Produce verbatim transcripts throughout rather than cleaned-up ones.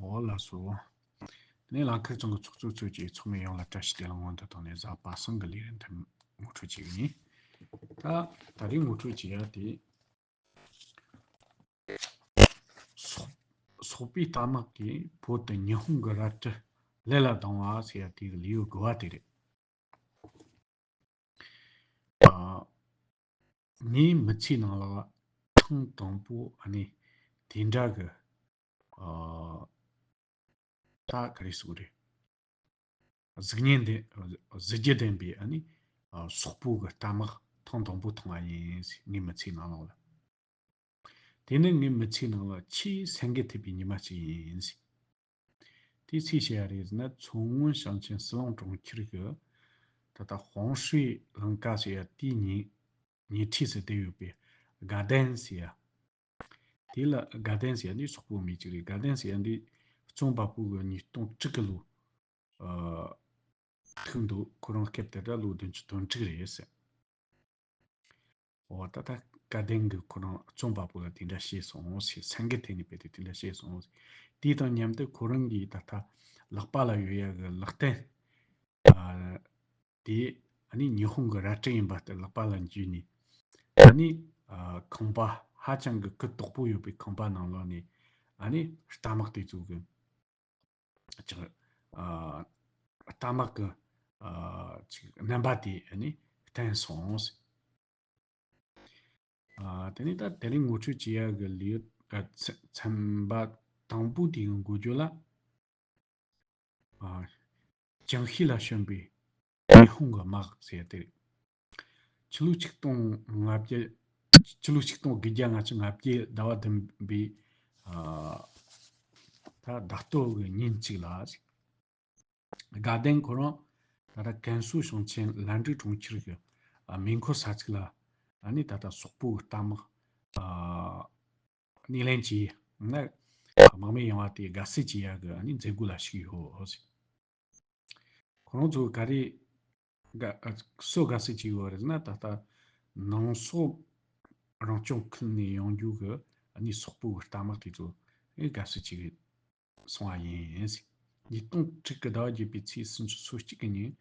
འོ་ལགས་སོ། དེ་ནས་ལམ་ཁར་ཚང་གི་ཚོགས་གཙོ་ཚོས་ཀྱིས་ཚོགས་མི་ཡོངས་ལ་བཀྲ་ཤིས་བདེ་ལེགས་སྔོན་དུ་བཏང་ནས་གཟའ་པ་སངས་ཀྱི་ལས་རིམ་ཐེངས་ངོ་སྤྲོད་བྱེད་ཀྱི་ཡིན། ད་ད་རེས་ངོ་སྤྲོད་བྱེད་ཡ་དེ། སོག་སོག་པོའི་རྟ་དམག་གིས་བོད་དུ་ཉི་ཧོང་གི་རལ་གྲི་ལས་ལ་ལྡང་བ་ཟེར་ཡ་དེ་གི་ལེའུ་དགུ་བ་དེ་རེད། ཨ། ངའི་མི་ཚེའི་ནང་ལ་ཐེངས་དང་པོ་ཨ་ནི་དེ་འདྲ་གི། ཨ། ད་ག་རེ་ཟེར་དགོས་རེད། གཟུགས་བརྙན་ལྡན། གཟི་བརྗིད་ལྡན་པའི་ཨ་ནི། ཨ། སོག་པོ་གི་རྟ་དམག་ཐེངས་དང་པོ་མཐོང་བ་ཡིན། ངའི་མི་ཚེའི་ནང་ལོགས་ལ། དེ་ནི་ངའི་མི་ཚེའི་ནང་ལ་ཆེས་སེང་གེ་ཐེབས་པའི་ཉི་མ་ཞིག་ཡིན། དེ་སུས་བཤད་ཡ་རེད་ཟེར་ན། མཚོ་སྔོན་ཞིང་ཆེན་ཟི་ལིང་གྲོང་ཁྱེར་གྱི་ད་ལྟ་ཧོང་ཧྲུའེ་ལམ་ཀ་ཟེར་ཡ་དེའི་ཉེ་ཉེ་འཁྲིས་སུ་བསྡད་ཡོད་པའི་དགའ་ལྡན་ཟེར་ཡ། དེ་ལ་དགའ་ལྡན་ཟེར་ཡ་འདི་སོག་པོའི་མིང་ཅིག་རེད། དགའ་ལྡན་ཟེར་ཡ་འདི་རྩོམ་པ་པོ་གི་ཉིས་སྟོང་དྲུག་གི་ལོ། ཨ། ཐུག་འདུག་ཁོ་རང་སྐབས་དེ་དག་ལོ་བདུན་ཅུ་དོན་དྲུག་རེད་ཟེར། འོ་ད་ལྟ་དགའ་ལྡན་གྱིས་ཁོ་རང་རྩོམ་པ་པོ་ལ་དེ་འདྲ་བཤད་སོང་ཟེར། སེང་གེ་ཐེབས་ནས་རྦད་དེ་དེ་འདྲ་བཤད་སོང་ཟེར། དེ་དང་མཉམ་དུ་ཁོ་རང་གིས་ད་ལྟ་ལག་པ་ལ་ཡོད་ཡ་གི་ལག་རྟེན། ཨ། དེ་ཨ་ནི་ཉི་ཧོང་གི་རལ་གྲི་ཡིན་པ་ལྟར་ལག་པ་ལ་འཇུས་ནས། ཨ་ནི། ཨ། ཁང་པ་ཧ་ཅང་གི་གུ་དོག་པོ་ཡོད་པའི་ཁང་པ་ནང་ལོགས་ནས། ཨ་ནི་རྟ་དམག་དེ་ཚོ་གི་ཅིག་ཨ། རྟ་དམག་གི། ཨ། ཅིག་རྣམ་པ་དེ་ཨ་ནི་བསྟན་སོང་། ཨ། དེ་ནས་ད་དེ་རིང་ངོ་སྤྲོད་བྱེད་ཡ་གི་ལེའུ། ཨ། ཚན་ཚན་པ་དང་པོ་དེ་གི་འགོ་བརྗོད་ལ། ཨ། ཅང་ཤིས་ལ་བྱོན་པའི་ཉི་ཧོང་གི་དམག་ཟེར་ཡ་དེ་རེད། ཕྱི་ལོ་ཆིག་སྟོང་ལྔ་བརྒྱ། ཕྱི་ལོ་ཆིག་སྟོང་དགུ་བརྒྱ་ལྔ་བཅུ་ང་བརྒྱད་ཟླ་བ་བདུན་པའི། ཨ། ད་ཟླ་སྟོད་ཀྱི་ཉིན་གཅིག་ལ། དགའ་ལྡན་ཁོ་རང་ད་ལྟ་ཀན་སུའུ་ཞིང་ཆེན་ལན་ཀྲུའུ་གྲོང་ཁྱེར་གྱི། ཨ། མེ་འཁོར་ས་ཚིགས་ལ། ཨ་ནི་ད་ལྟ་སོག་པོའི་རྟ་དམག་ཨ། སྣེ་ལེན་བྱས་ན། དམག་མི་ཡོང་བ་དེ་དགའ་བསུ་བྱེད་ཡ་གི་ཨ་ནི་མཛད་སྒོ་ལ་ཞུགས་ཡོད། ཁོ་རང་ཚོ་ག་རེ། དགའ། སུ་དགའ་བསུ་བྱེད་ཡོད་རེད་ན། ད་ལྟ་ནང་སོག་རང་སྐྱོང་ཁུལ་ནས་ཡོང་རྒྱུ་གི་ཨ་ནི་སོག་པོའི་རྟ་དམག་དེ་ཚོ་དགའ་བསུ་བྱེད་གི་སོང་བ་ཡིན། ཉིས་སྟོང་དྲུག་གི་ཟླ་བ་བརྒྱད་པའི་ཚེས་སུམ་ཅུ་སོ་གཅིག་གི་ཉིན།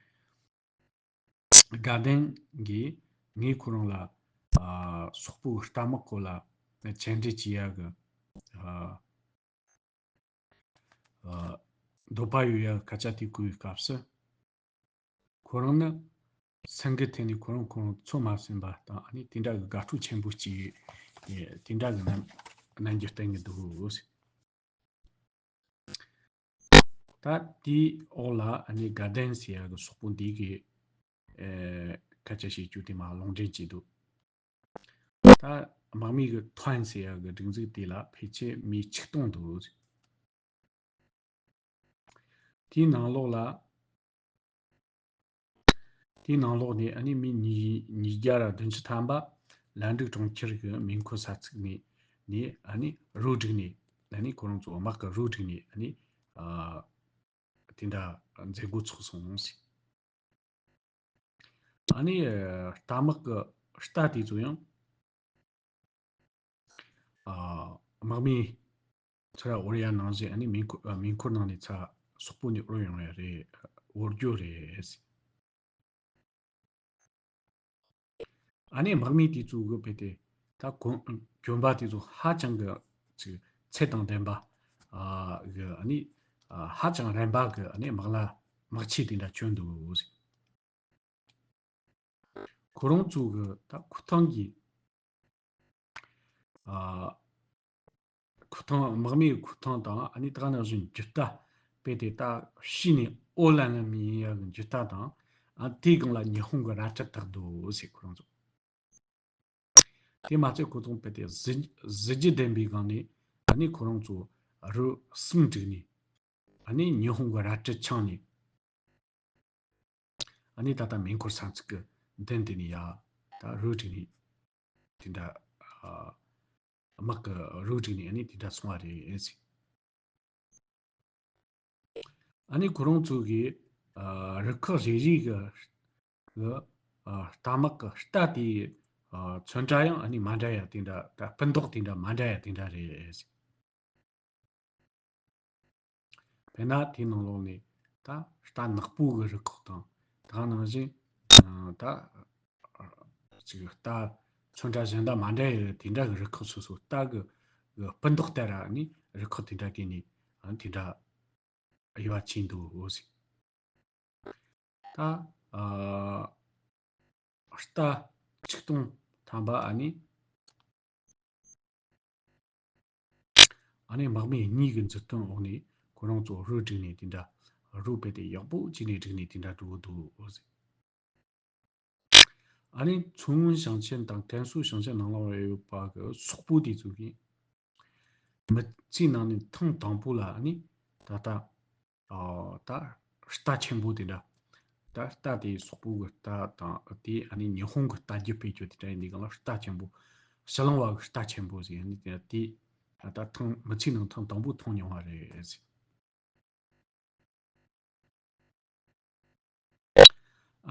དགའ་ལྡན་གྱིས་ངས་ཁོ་རང་ལ། ཨ། སོག་པོའི་རྟ་དམག་སྐོར་ལ་བཅར་འདྲི་བྱེད་ཡ་གི། ཨ། ཨ། འདོད་པ་ཡོད་ཡ་གི་སྐད་ཆ་དེ་གོ་བའི་སྐབས་སུ། ཁོ་རང་ནི་སེང་གེ་ཐེབས་ནས་ཁོ་རང་ཁོ་རང་ཚོད་མ་ཟིན་པ་དང་། ཨ་ནི་དེ་འདྲ་གི་དགའ་སྤྲོ་ཆེན་པོ་སྐྱེས། དེ་འདྲ་གི་རྣམ་རྣམ་འགྱུར་བསྟན་གི་འདུག་ད་དེའི་འོག་ལ་ཨ་ནི་དགའ་ལྡན་ཟེར་ཡ་གི་སོག་པོ་འདི་གི། ཨེ། སྐད་ཆ་བཤད་རྒྱུ་དེ་མར་ལུང་འདྲེན་བྱས་འདུག་ད་དམག་མི་གི་ཐོན་ཟེར་ཡ་གི་སྒྲིག་འཛུགས་དེ་ལ་ཕལ་ཆེར་མི་ཆིག་སྟོང་འདུག་དེའི་ནང་ལོགས་ལ། དེའི་ནང་ལོགས་ནས་ཨ་ནི་མི་ཉིས་ཉིས་བརྒྱ་ར་བདུན་ཅུ་ཐམ་པ་ལན་ཀྲུའུ་གྲོང་ཁྱེར་གྱི་མེ་འཁོར་ས་ཚིགས་ནས་ནས་ཨ་ནི་རོ་བསྒྲིགས་ནས། ཨ་ནི་ཁོ་རང་ཚོ་དམག་གི་རོ་བསྒྲིགས་ནས། ཨ་ནི། ཨ། དེ་འདྲ་མཛད་སྒོ་ཚོགས་སོང་ཟེར། ཨ་ནི། ཨ། རྟ་དམག་གི་རྟ་དེ་ཚོ་ཡང་། ཨ། དམག་མི་ཚུར་དབོར་ཡ་ནང་བཞིན། ཨ་ནི་མེ་འཁོར། ཨ། མེ་འཁོར་ནང་ནས་ཚུར་སོག་པོ་ནས་དབོར་ཡོང་ཡ་རེད། དབོར་རྒྱུ་རེད། ཨ་ནི་དམག་མི་དེ་ཚོ་གི་རྦད་དེ་ད་གོན་གྱོན་པ་དེ་ཚོ་ཧ་ཅང་གི་ཅིག་ཚད་དང་ལྡན་པ། ཨ། གི། ཨ་ནི། ཨ། ཧ་ཅང་རན་པ་གི། ཨ་ནི་དམག་ལྭ་དམག་ཆས་དེ་འདྲ་གྱོན་འདུག་ཁོ་རང་ཚོ་གི་ད་ཁུ་ཐང་གི། ཨ། ཁུ་ཐང་། དམག་མིའི་ཁུ་ཐང་དང་། ཨ་ནི་ད་ག་ནང་བཞིན་རྒྱུ་རྟ། རྦད་དེ་ད་ཕྱི་ནས་ཨོ་ལན་ལན་མི་ཡིན་ཡ་གི་རྒྱུ་རྟ་དང་། ཨ། དེའི་སྒང་ལ་ཉི་ཧོང་གི་རལ་གྲི་བཏགས་འདུག་ཟེར་ཁོ་རང་ཚོ། དེ་མ་ཚད་ཁོ་ཚོ་རྦད་དེ་གཟི་གཟི་བརྗིད་ལྡན་པའི་སྒང་ནས། ཨ་ནི་ཁོ་རང་ཚོ་རོ་གསུམ་བསྒྲིགས་ནས། ཨ་ནི་ཉི་ཧོང་གི་རལ་གྲི་འཆང་ནས། ཨ་ནི་ད་ལྟ་མེ་འཁོར་ས་ཚིགས་ཀྱི་མདུན་དེ་ནས་ཡར་ད་རོ་བསྒྲིགས་ནས། དེ་འདྲ། ཨ། དམག་གི་རོ་བསྒྲིགས་ནས། ཨ་ནི་དེ་འདྲ་སོང་བ་རེད་ཟེར། ཨ་ནི་ཁོ་རང་ཚོ་གི། ཨ། རུ་ཁག་རེ་རེ་གི། གི། ཨ། རྟ་དམག་གི་རྟ་དེའི། ཨ། ཚོན་ཁྲ་ཡང་ཨ་ནི་མ་འདྲ་ཡ་དེ་འདྲ། ད་སྤུ་མདོག་དེ་འདྲ་མ་འདྲ་ཡ་དེ་འདྲ་རེད་ཟེར། དེ་ན་དེའི་ནང་ལོགས་ནས་ད་རྟ་ནག་པོ་གི་རུ་ཁག་དང་། དེ་ག་ནང་བཞིན་ད་ཅིག་རྟ་ཚོན་ཁྲ་གཞན་དང་མ་འདྲ་བའི་དེ་འདྲ་གི་རུ་ཁག་སོ་སོ། རྟ་གི་གི་སྤུ་མདོག་ལྟར་ཨ་ནི་རུ་ཁག་དེ་འདྲ་གི་ནི་ཨ་ནི་དེ་འདྲ་དབྱེ་བ་ཕྱེ་འདུག་ཟེར། ད་ཨ་རྟ་ཆིག་སྟོང་ཐམ་པ་ཨ་ནི་ཨ་ནི་དམག་མི་གཉིས་ཀྱི་མཛུབ་སྟོན་འོག་ནས་ཁོ་རང་ཚོ་རུ་བསྒྲིགས་ནས་དེ་འདྲ། རུ་རྦད་དེ་ཡག་པོ་བྱས་ནས་བསྒྲིགས་ནས་དེ་འདྲ་འགྲོ་གི་འདུག་ཟེར། ཨ་ནི་མཚོ་སྔོན་ཞིང་ཆེན་དང་ཀན་སུའུ་ཞིང་ཆེན་ནང་ལོགས་ཡོད་པ་གི་སོག་པོ་དེ་ཚོ་གིས་མི་ཚེའི་ནང་ནས་ཐེངས་དང་པོ་ལ་ཨ་ནི་ད་ལྟ་ཨ་ད་རྟ་ཆེན་པོ་དེ་འདྲ། ད་རྟ་དེ་སོག་པོ་གི་རྟ་དང་། དེ་ཨ་ནི་ཉི་ཧོང་གི་རྟ་རྒྱུད་སྤེལ་རྒྱུ་དེ་འདྲ་ཡིན་དུས་སྒང་ལ། རྟ་ཆེན་པོ་ཕྱི་གླིང་བ་གི་རྟ་ཆེན་པོ་ཟེར། ཨ་ནི་དེ་དེ་ད་ཐེངས་མི་ཚེའི་ནང་ཐེངས་དང་པོ་མཐོང་མྱོང་བ་རེད་ཟེར།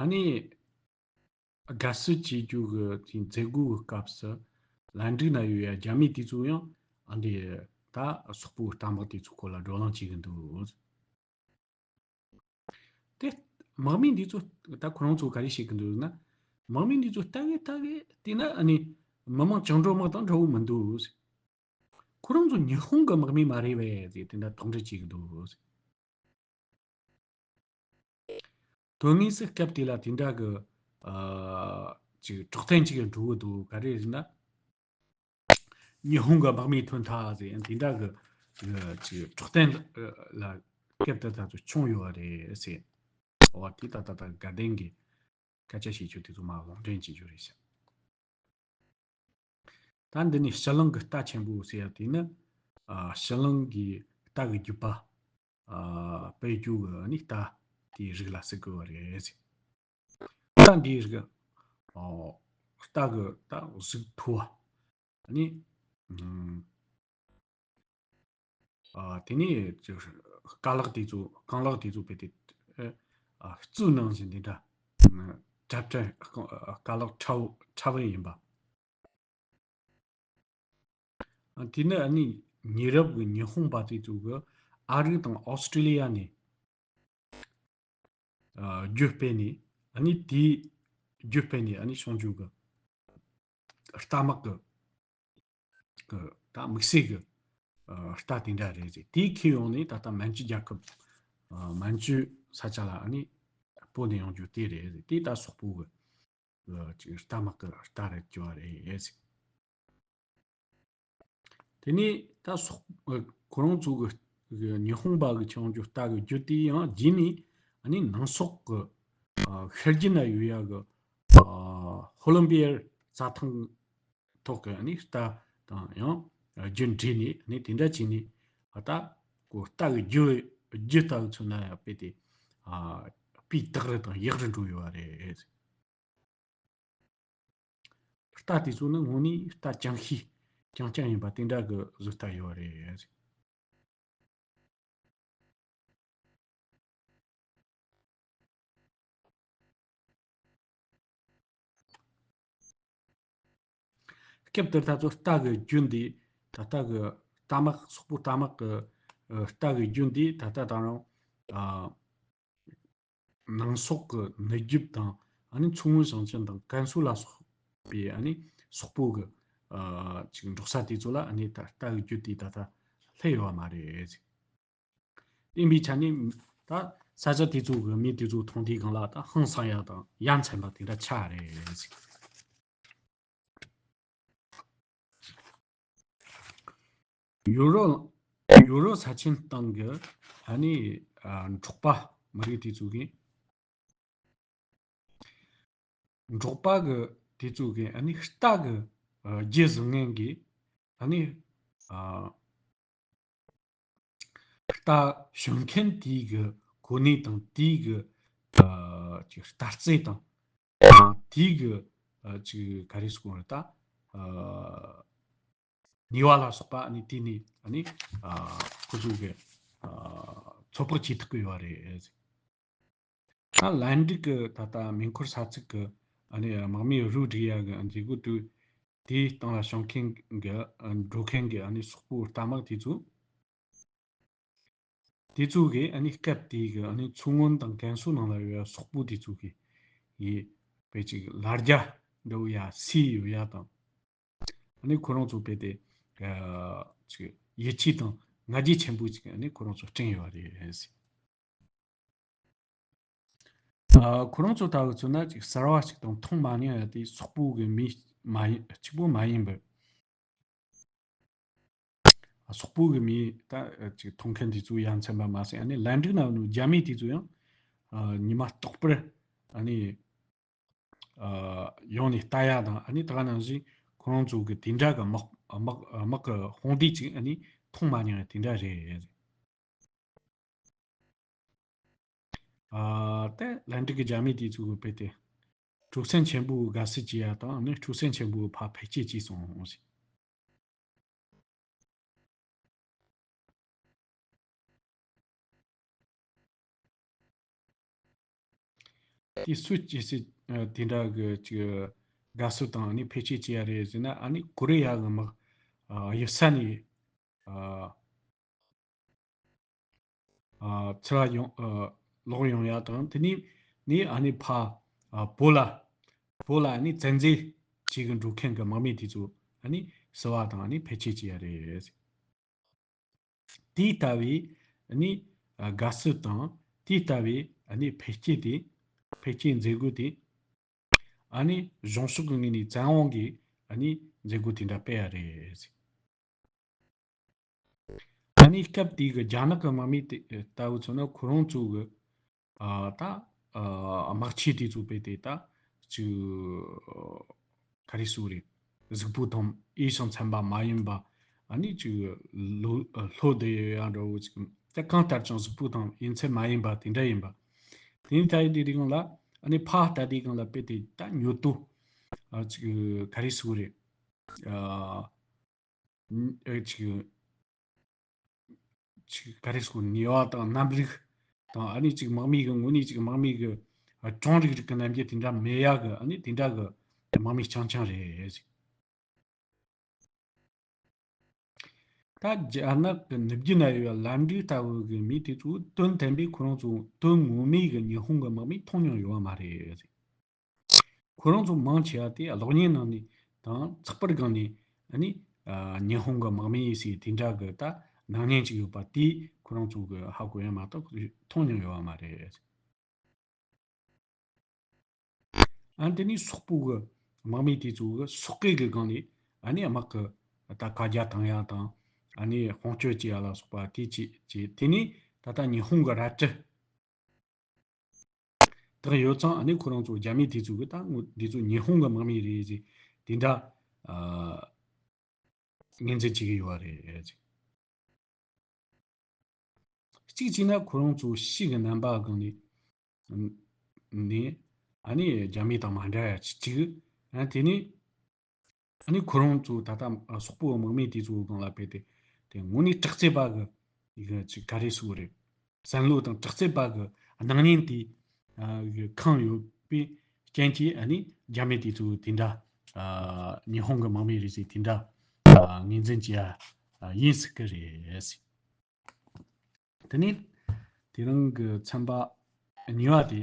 ཨ་ནི་དགའ་བསུ་བྱེད་རྒྱུ་གི་དེ་མཛད་སྒོ་གི་སྐབས་སུ་ལན་ཀྲུའུ་ན་ཡོད་ཡ་རྒྱ་མི་དེ་ཚོ་ཡང་ཨ་འདི་ད་སོག་པོའི་རྟ་དམག་དེ་ཚོ་སྐོར་ལ་བགྲོ་གླེང་བྱེད་གི་འདུག། དེ་དམག་མི་འདི་ཚོ་ད་ཁོ་རང་ཚོ་ག་རེ་བྱེད་གི་འདུག་ན། དམག་མི་འདི་ཚོ་ལྟ་གི་ལྟ་གི་བལྟས་ན་ཨ་ནི་མི་དམངས་བཅིངས་འགྲོལ་དམག་དང་འདྲ་བོ་མི་འདུག། ཁོ་རང་ཚོ་ཉི་ཧོང་གི་དམག་མི་མ་རེད་པས་ཟེར་དེ་འདྲ་དོགས་འདྲི་བྱེད་ཀྱི་འདུག། དོན་དངོས་སུ་སྐབས་དེ་ལ་དེ་འདྲ་གི་ཨ་ཅིག་གྲོགས་དན་ཅིག་འགྲོ་གི་འདུག། ག་རེ་ཟེར་ན། ཉི་ཧོང་གི་དམག་མི་ཐོན་ཐལ་ཟེར་དེ་འདྲ་གི་ཨ་ཅིག་གྲོགས་དན་ལ་སྐབས་དེ་ད་ཚོ་བྱུང་ཡོད་རེད་ཟེར། འོ་དེ་ད་ད་ད་དགའ་ལྡན་གྱི་སྐད་ཆ་བཤད་རྒྱུ་དེ་ཚོ་མ་ལུང་འདྲེན་བྱེད་རྒྱུ་རེད་ཤག། ད་འདི་ནས་ཕྱི་གླིང་གི་རྟ་ཆེན་པོ་ཟེར་ཡ་དེ་ནི་ཨ་ཕྱི་གླིང་གི་རྟ་གི་རྒྱུད་པ་ཨ་སྤེལ་རྒྱུ་གི་ནི་རྟ་དེའི་རིགས་ལ་ཟེར་གི་ཡོད་རེད་ཟེར། རྟ་འདིའི་རིགས་ཨོ་རྟ་གི་ད་གཟུགས་མཐོ་བ། ཨ་ནི་ཨ་དེ་ནས་ཅིག་རྐང་ལག་དེ་ཚོ་རྐང་ལག་དེ་ཚོ་རྦད་དེ་ཨ་གཙོད་ནང་བཞིན་དེ་འདྲ་ཁྲ་ཁྲ་རྐང་ལག་ཁྲ་བོ་ཁྲ་བོ་ཡིན་པ། ཨ་དེ་ནི་ཨ་ནི་ཉེ་རབས་ཀྱི་ཉི་ཧོང་པ་དེ་ཚོ་གི་ཨ་རི་དང་ཨོ་སི་ཀྲི་ལི་ཡ་ནས་ཨ་བརྒྱུད་སྤེལ་ནས། ཨ་ནི་དེའི་བརྒྱུད་སྤེལ་ནས་ཨ་ནི་བྱུང་རྒྱུ་གི་རྟ་དམག་གི་གི་ད་དམིགས་བསལ་གི་ཨ་རྟ་དེ་འདྲ་རེད་ཟེར། དེའི་ཁྱེར་ཡོང་ནས་ད་ལྟ་མན་ཇུ་རྒྱལ་ཁབ་ཨ་མན་ཇུ་ས་ཆ་ལ་ཨ་ནི་སྤོ་ནས་ཡོང་རྒྱུ་དེ་རེད་ཟེར། དེ་ད་སོག་པོ་གི་ཨ་ཅིག་རྟ་དམག་གི་རྟ་རེད་རྒྱུ་བ་རེད་ཟེར། དེ་ནས་ད་སོག་ཨ་ཁོ་རང་ཚོ་གི་གི་ཉི་ཧོང་པ་གི་ཁྱེར་ཡོང་རྒྱུ་རྟ་གི་རྒྱུད་དེ་ཡང་རྗེས་ནས་ཨ་ནི་ནང་སོག་གི་ཨ་ཤར་རྒྱུད་ན་ཡོད་ཡ་གི་ཨ་ཧོ་ལམ་པི་ཡར་རྩྭ་ཐང་ཐོག་གི་ཨ་ནི་རྟ་དང་ཡང་རྒྱུད་འདྲེས་ནས། ཨ་ནི་དེ་འདྲ་བྱས་ནས་ཨ་ད་ཁོ་རྟ་གི་རྒྱུད་རྒྱུད་ལྟ་བུ་མཚོན་ན་ཡང་དཔེ་དེ་ཨ་སྤུས་དག་རུ་དང་ཡག་རུ་འགྲོ་ཡོད་པ་རེད། རྟ་དེ་ཚོ་ནི་དངོས་གནས་རྟ་རྐྱང་ཤོས་རྐྱང་རྐྱང་ཡིན་པ་དེ་འདྲ་གི་བཟོ་ལྟ་ཡོད་རེད། སྐབས་དེར་ད་ཚོ་རྟ་གི་རྒྱུད་འདི་ད་ལྟ་གི་རྟ་དམག་སོག་པོ་རྟ་དམག་གི་ཨ་རྟ་གི་རྒྱུད་འདི་ད་ལྟ་དང་རུང་ཨ་ནང་སོག་གི་ནུབ་རྒྱུད་དང་ཨ་ནི་མཚོ་སྔོན་ཞིང་ཆེན་དང་ཀན་སུའུ་ལ་སོགས་པའི་ཨ་ནི་སོག་པོ་གི་ཨ་ཅིག་འབྲོག་ས་དེ་ཚོ་ལ་ཨ་ནི་ད་རྟ་གི་རྒྱུད་དེ་ད་ལྟ་སླེབས་ཡོད་པ་མ་རེད། ཡིན་པའི་ཆ་ནས་ད་ས་ཆ་དེ་ཚོ་གི་མི་དེ་ཚོ་མཐོང་དུས་སྒང་ལ་ད་ཧང་སང་ཡ་དང་ཡ་མཚན་པ་དེ་འདྲ་ཆགས་རེད། ཡུ་རོབ་ཡུ་རོབ་ས་ཆེན་སྟེང་གི་ཨ་ནི་ཨ་འབྲོག་པ་མི་རིགས་དེ་ཚོ་གིས། འབྲོག་པ་གི་དེ་ཚོ་གིས་ཨ་ནི་རྟ་གི་ཨ་རྒྱུད་བཟུང་མཁན་གྱི་ཨ་ནི་ཨ་རྟ་ཞོན་མཁན་དེའི་གི་གོ་གནས་དང་། དེའི་གི་ཨ་ཅིག་རྟ་རྩལ་དང་། དེའི་གི་ཨ་ཅིག་ག་རེ་ཟེར་དགོས་རེད། ད་ཨ་ནུས་པ་ལ་སོགས་པ་ཨ་ནི་དེ་ནས་ཨ་ནི་ཨ་ཁོ་ཚོ་གི་ཨ་ཚོད་དཔག་བྱེད་ཐུབ་ཀྱི་ཡོད་རེད། ད་ལན་ཀྲུའུ་གི་ད་ལྟ་མེ་འཁོར་ས་ཚིགས་ཀྱི་ཨ་ནི་དམག་མིའི་རུ་སྒྲིག་ཡ་གི་མཛད་སྒོ་དུས། དེའི་སྟེང་ལ་བྱུང་མཁན་གྱི་ཨ་འགྲོ་མཁན་གྱི་ཨ་ནི་སོག་པོའི་རྟ་དམག་དེ་ཚོ་ དེ་ཚོ་གི་ཨ་ནི་སྐབས་དེའི་གི་ཨ་ནི་མཚོ་སྔོན་དང་ཀན་སུའུ་ནང་ལ་ཡོད་ཡ་སོག་པོ་དེ་ཚོ་གི་ཡི་དཔེ་ཅིག་ལ་རྒྱ་འདྲ་བོ་ཡ་སའི་ཡོད་ཡ་དང་། ཨ་ནི་ཁོ་རང་ཚོ་དཔེ་དེ་ཨ་ཅིག་ཡིད་ཆེས་དང་ང་རྒྱལ་ཆེན་པོ་ཅིག་ཨ་ནི་ཁོ་རང་ཚོ་སྤྲད་ཡོད་རེད། ཨ་ཁོ་རང་ཚོ་ལྟ་བུ་ཚོ་ན་ཅིག་གསར་བ་ཞིག་དང་མཐོང་མ་མྱོང་ཡ་དེ་སོག་པོ་གི་མི་མ་ཡིན་གཅིག་པོ་མ་ཡིན་པར། སོག་པོ་གི་མི་ད་ཅིག་མཐོང་མཁན་དེ་ཚོ་ཡ་མཚན་པ་མ་ཟད། ཨ་ནི་ལན་ཀྲུའུ་ནང་ནུ་རྒྱ་མི་དེ་ཚོ་ཡང་ཉི་མ་རྟག་པར་ཨ་ནི་ཡོང་ནས་ལྟ་ཡ་དང་། ཨ་ནི་ད་ག་ནང་བཞིན་ཁོ་རང་ཚོ་གི་དེ་འདྲ་གི་དམག་དམག་དམག་གི་དཔུང་སྡེ་ཅིག་ཨ་ནི་མཐོང་མ་མྱོང་ཡ་དེ་འདྲ་རེད། ཨ་ཏེ་ལན་ཀྲུའུ་གི་རྒྱ་མི་དེ་ཚོ་གི་དཔེ་དེ་སྤྲོ་སེམས་ཆེན་པོའི་དགའ་བསུ་བྱེད་ཡ་དང་། ཨ་ནི་སྤྲོ་སེམས་ཆེན་པོའི་ཕར་ཕེབས་སྐྱེལ་བྱས་སོང་ཟེར། དེ་སུ་སྐྱེ་སྲིད་དེ་འདྲ་གི་ཅིག་དགའ་བསུ་དང་ཨ་ནི་ཕེབས་སྐྱེལ་བྱེད་ཡ་རེད་ཟེར་ན། ཨ་ནི་ཀོ་རི་ཡ་གི་དམག་གཡུལ་ས་ནས་ཚུར་ཡོང་ལོག་ཡོང་ཡ་དང་། དེ་ནས་ནི་ཨ་ནི་ཕ་བོད་ལ་བོད་ལ་ཨ་ནི་བཙན་འཛུལ་བྱེད་གི་འགྲོ་མཁན་གི་དམག་མི་དེ་ཚོ་ཨ་ནི་བསུ་བ་དང་ཨ་ནི་ཕེབས་སྐྱེལ་བྱེད་ཡ་རེད། དེ་ལྟ་བུའི་ཨ་ནི་དགའ་བསུ་དང་། དེ་ལྟ་བུའི་ཨ་ནི་ཕེབས་སྐྱེལ་དེ་ཕེབས་སྐྱེལ་མཛད་སྒོ་དེ་ཨ་ནི་གཞུང་ཕྱོགས་ཀྱི་ངོས་ནས་བཙན་དབང་གིས་ཨ་ནི་མཛད་སྒོ་དེ་འདྲ་སྤེལ་ཡ་རེད། ཨ་ནི་སྐབས་དེའི་གི་རྒྱ་ནག་གི་དམག་མི་དེ་ལྟ་བུ་ཚོ་ནི་ཁོ་རང་ཚོ་གི་ཨ་ད་ཨ་དམག་ཆས་དེ་ཚོ་དཔེ་དེ་ད་ཅིག་ག་རེ་ཟེར་རེད། གཟུགས་པོ་དང་ཨེ་ཤང་ཚན་པ་མ་ཡིན་པ། ཨ་ནི་ཅིག་ལོ་ལྷོ་དེ་ཡང་འདྲ་བོ་ཅིག་ད་གང་ལྟར་ཀྱང་གཟུགས་པོ་དང་ཡིན་ཚད་མ་ཡིན་པ་དེ་འདྲ་ཡིན་པ། དེ་ནི་ད་ཡིན་དེ་རིང་ལ་ཨ་ནི་ཕ་ད་དེ་གང་ལ་དཔེ་དེ་ད་ཉོ་ཏོ་ཨ་ཅིག་ག་རེ་ཟེར་རེད། ཨ་ཨེ་ཅིག་ཅིག་ག་རེ་ཟེར། ནུས་པ་དང་རྣམ་རིག་དང་། ཨ་ནི་ཅིག་དམག་མི་གི་ངོས་ནས་ཅིག་དམག་མི་གི་ཨ་གྲངས་རིག་རིག་གི་རྣམ་འགྱུར་དེ་འདྲ་མེད་ཡ་གི་ཨ་ནི་དེ་འདྲ་གི་དམག་མི་རྐྱང་རྐྱང་རེད། ད་རྒྱ་ནག་གི་ནུབ་རྒྱུད་ན་ཡོད་པའི་ལན་ཀྲུའུ་ལྟ་བུ་གི་མི་དེ་ཚོ་དོན་དམ་པའི་ཁོ་རང་ཚོ་དོན་ངོ་མའི་གི་ཉི་ཧོང་གི་དམག་མི་མཐོང་མྱོང་ཡོད་པ་མ་རེད། ཁོ་རང་ཚོ་མང་ཆེ་བ་དེ་གློག་བརྙན་ནང་ནས་དང་ཚགས་པར་སྒང་ནས་ཨ་ནི་ཨ་ཉི་ཧོང་གི་དམག་མི་ཡིན་ཟེར་དེ་འདྲ་གི་ད་སྣང་བརྙན་ཅིག་ཡོད་པ་དེ་ཁོ་རང་ཚོ་གི་ཧ་གོ་ཡ་མ་གཏོགས་མཐོང་མྱོང་ཡོད་པ་མ་རེད། ཨ་ནི་དེ་ནས་སོག་པོ་གི་དམག་མི་དེ་ཚོ་གི་སོག་སྐད་གི་སྒང་ནས་ཨ་ནི་དམག་གི་ད་བཀའ་རྒྱ་བཏང་ཡ་དང་། ཨ་ནི་དཔུང་སྐྱོད་བྱེད་ཡ་ལ་སོགས་པ་དེ་བྱེད་བྱེད། དེ་ནས་ད་ལྟ་ཉི་ཧོང་གི་རལ་གྲི་དག་ཡོད་ཙང་། ཨ་ནི་ཁོ་རང་ཚོ་རྒྱ་མི་དེ་ཚོ་གི་ད་ངོ་འདི་ཚོ་ཉི་ཧོང་གི་དམག་མི་རེད་ཟེར་དེ་འདྲ་ཨ་ངོས་འཛིན་བྱེད་ཀྱི་ཡོད་རེད། གཅིག་བྱས་ན་ཁོ་རང་ཚོ་ཕྱི་གི་རྣམ་པ་སྒང་ནས་ནས་ཨ་ནི་རྒྱ་མི་དང་མ་འདྲ་ཡ་གཅིག་ཨ་དེ་ནས་ཨ་ནི་ཁོ་རང་ཚོ་ད་ལྟ་སོག་པོ་དམག་མི་དེ་ཚོའི་སྒང་ལ་ཕེབས་ཏེ་དེ་དངོས་གནས་དྲག་རྩལ་པ་གི་ཡི་གེ་ཅིག་ག་རེ་ཟེར་རེད། བསམ་བློ་དང་དྲག་རྩལ་པ་གི་སྣང་བརྙན་དེ་ཨ་གི་ཁེངས་ཡོད་པའི་རྐྱེན་གྱིས། ཨ་ནི་རྒྱ་མི་དེ་ཚོ་དེ་འདྲ་ཨ་ཉི་ཧོང་གི་དམག་མི་རེད་ཟེར་དེ་འདྲ་ཨ་ངོས་འཛིན་བྱེད་ཡ་ཨ་ཡིན་སྲིད་གི་རེད། དེ་ནས་དེ་རིང་གི་ཚན་པ་གཉིས་པ་དེ་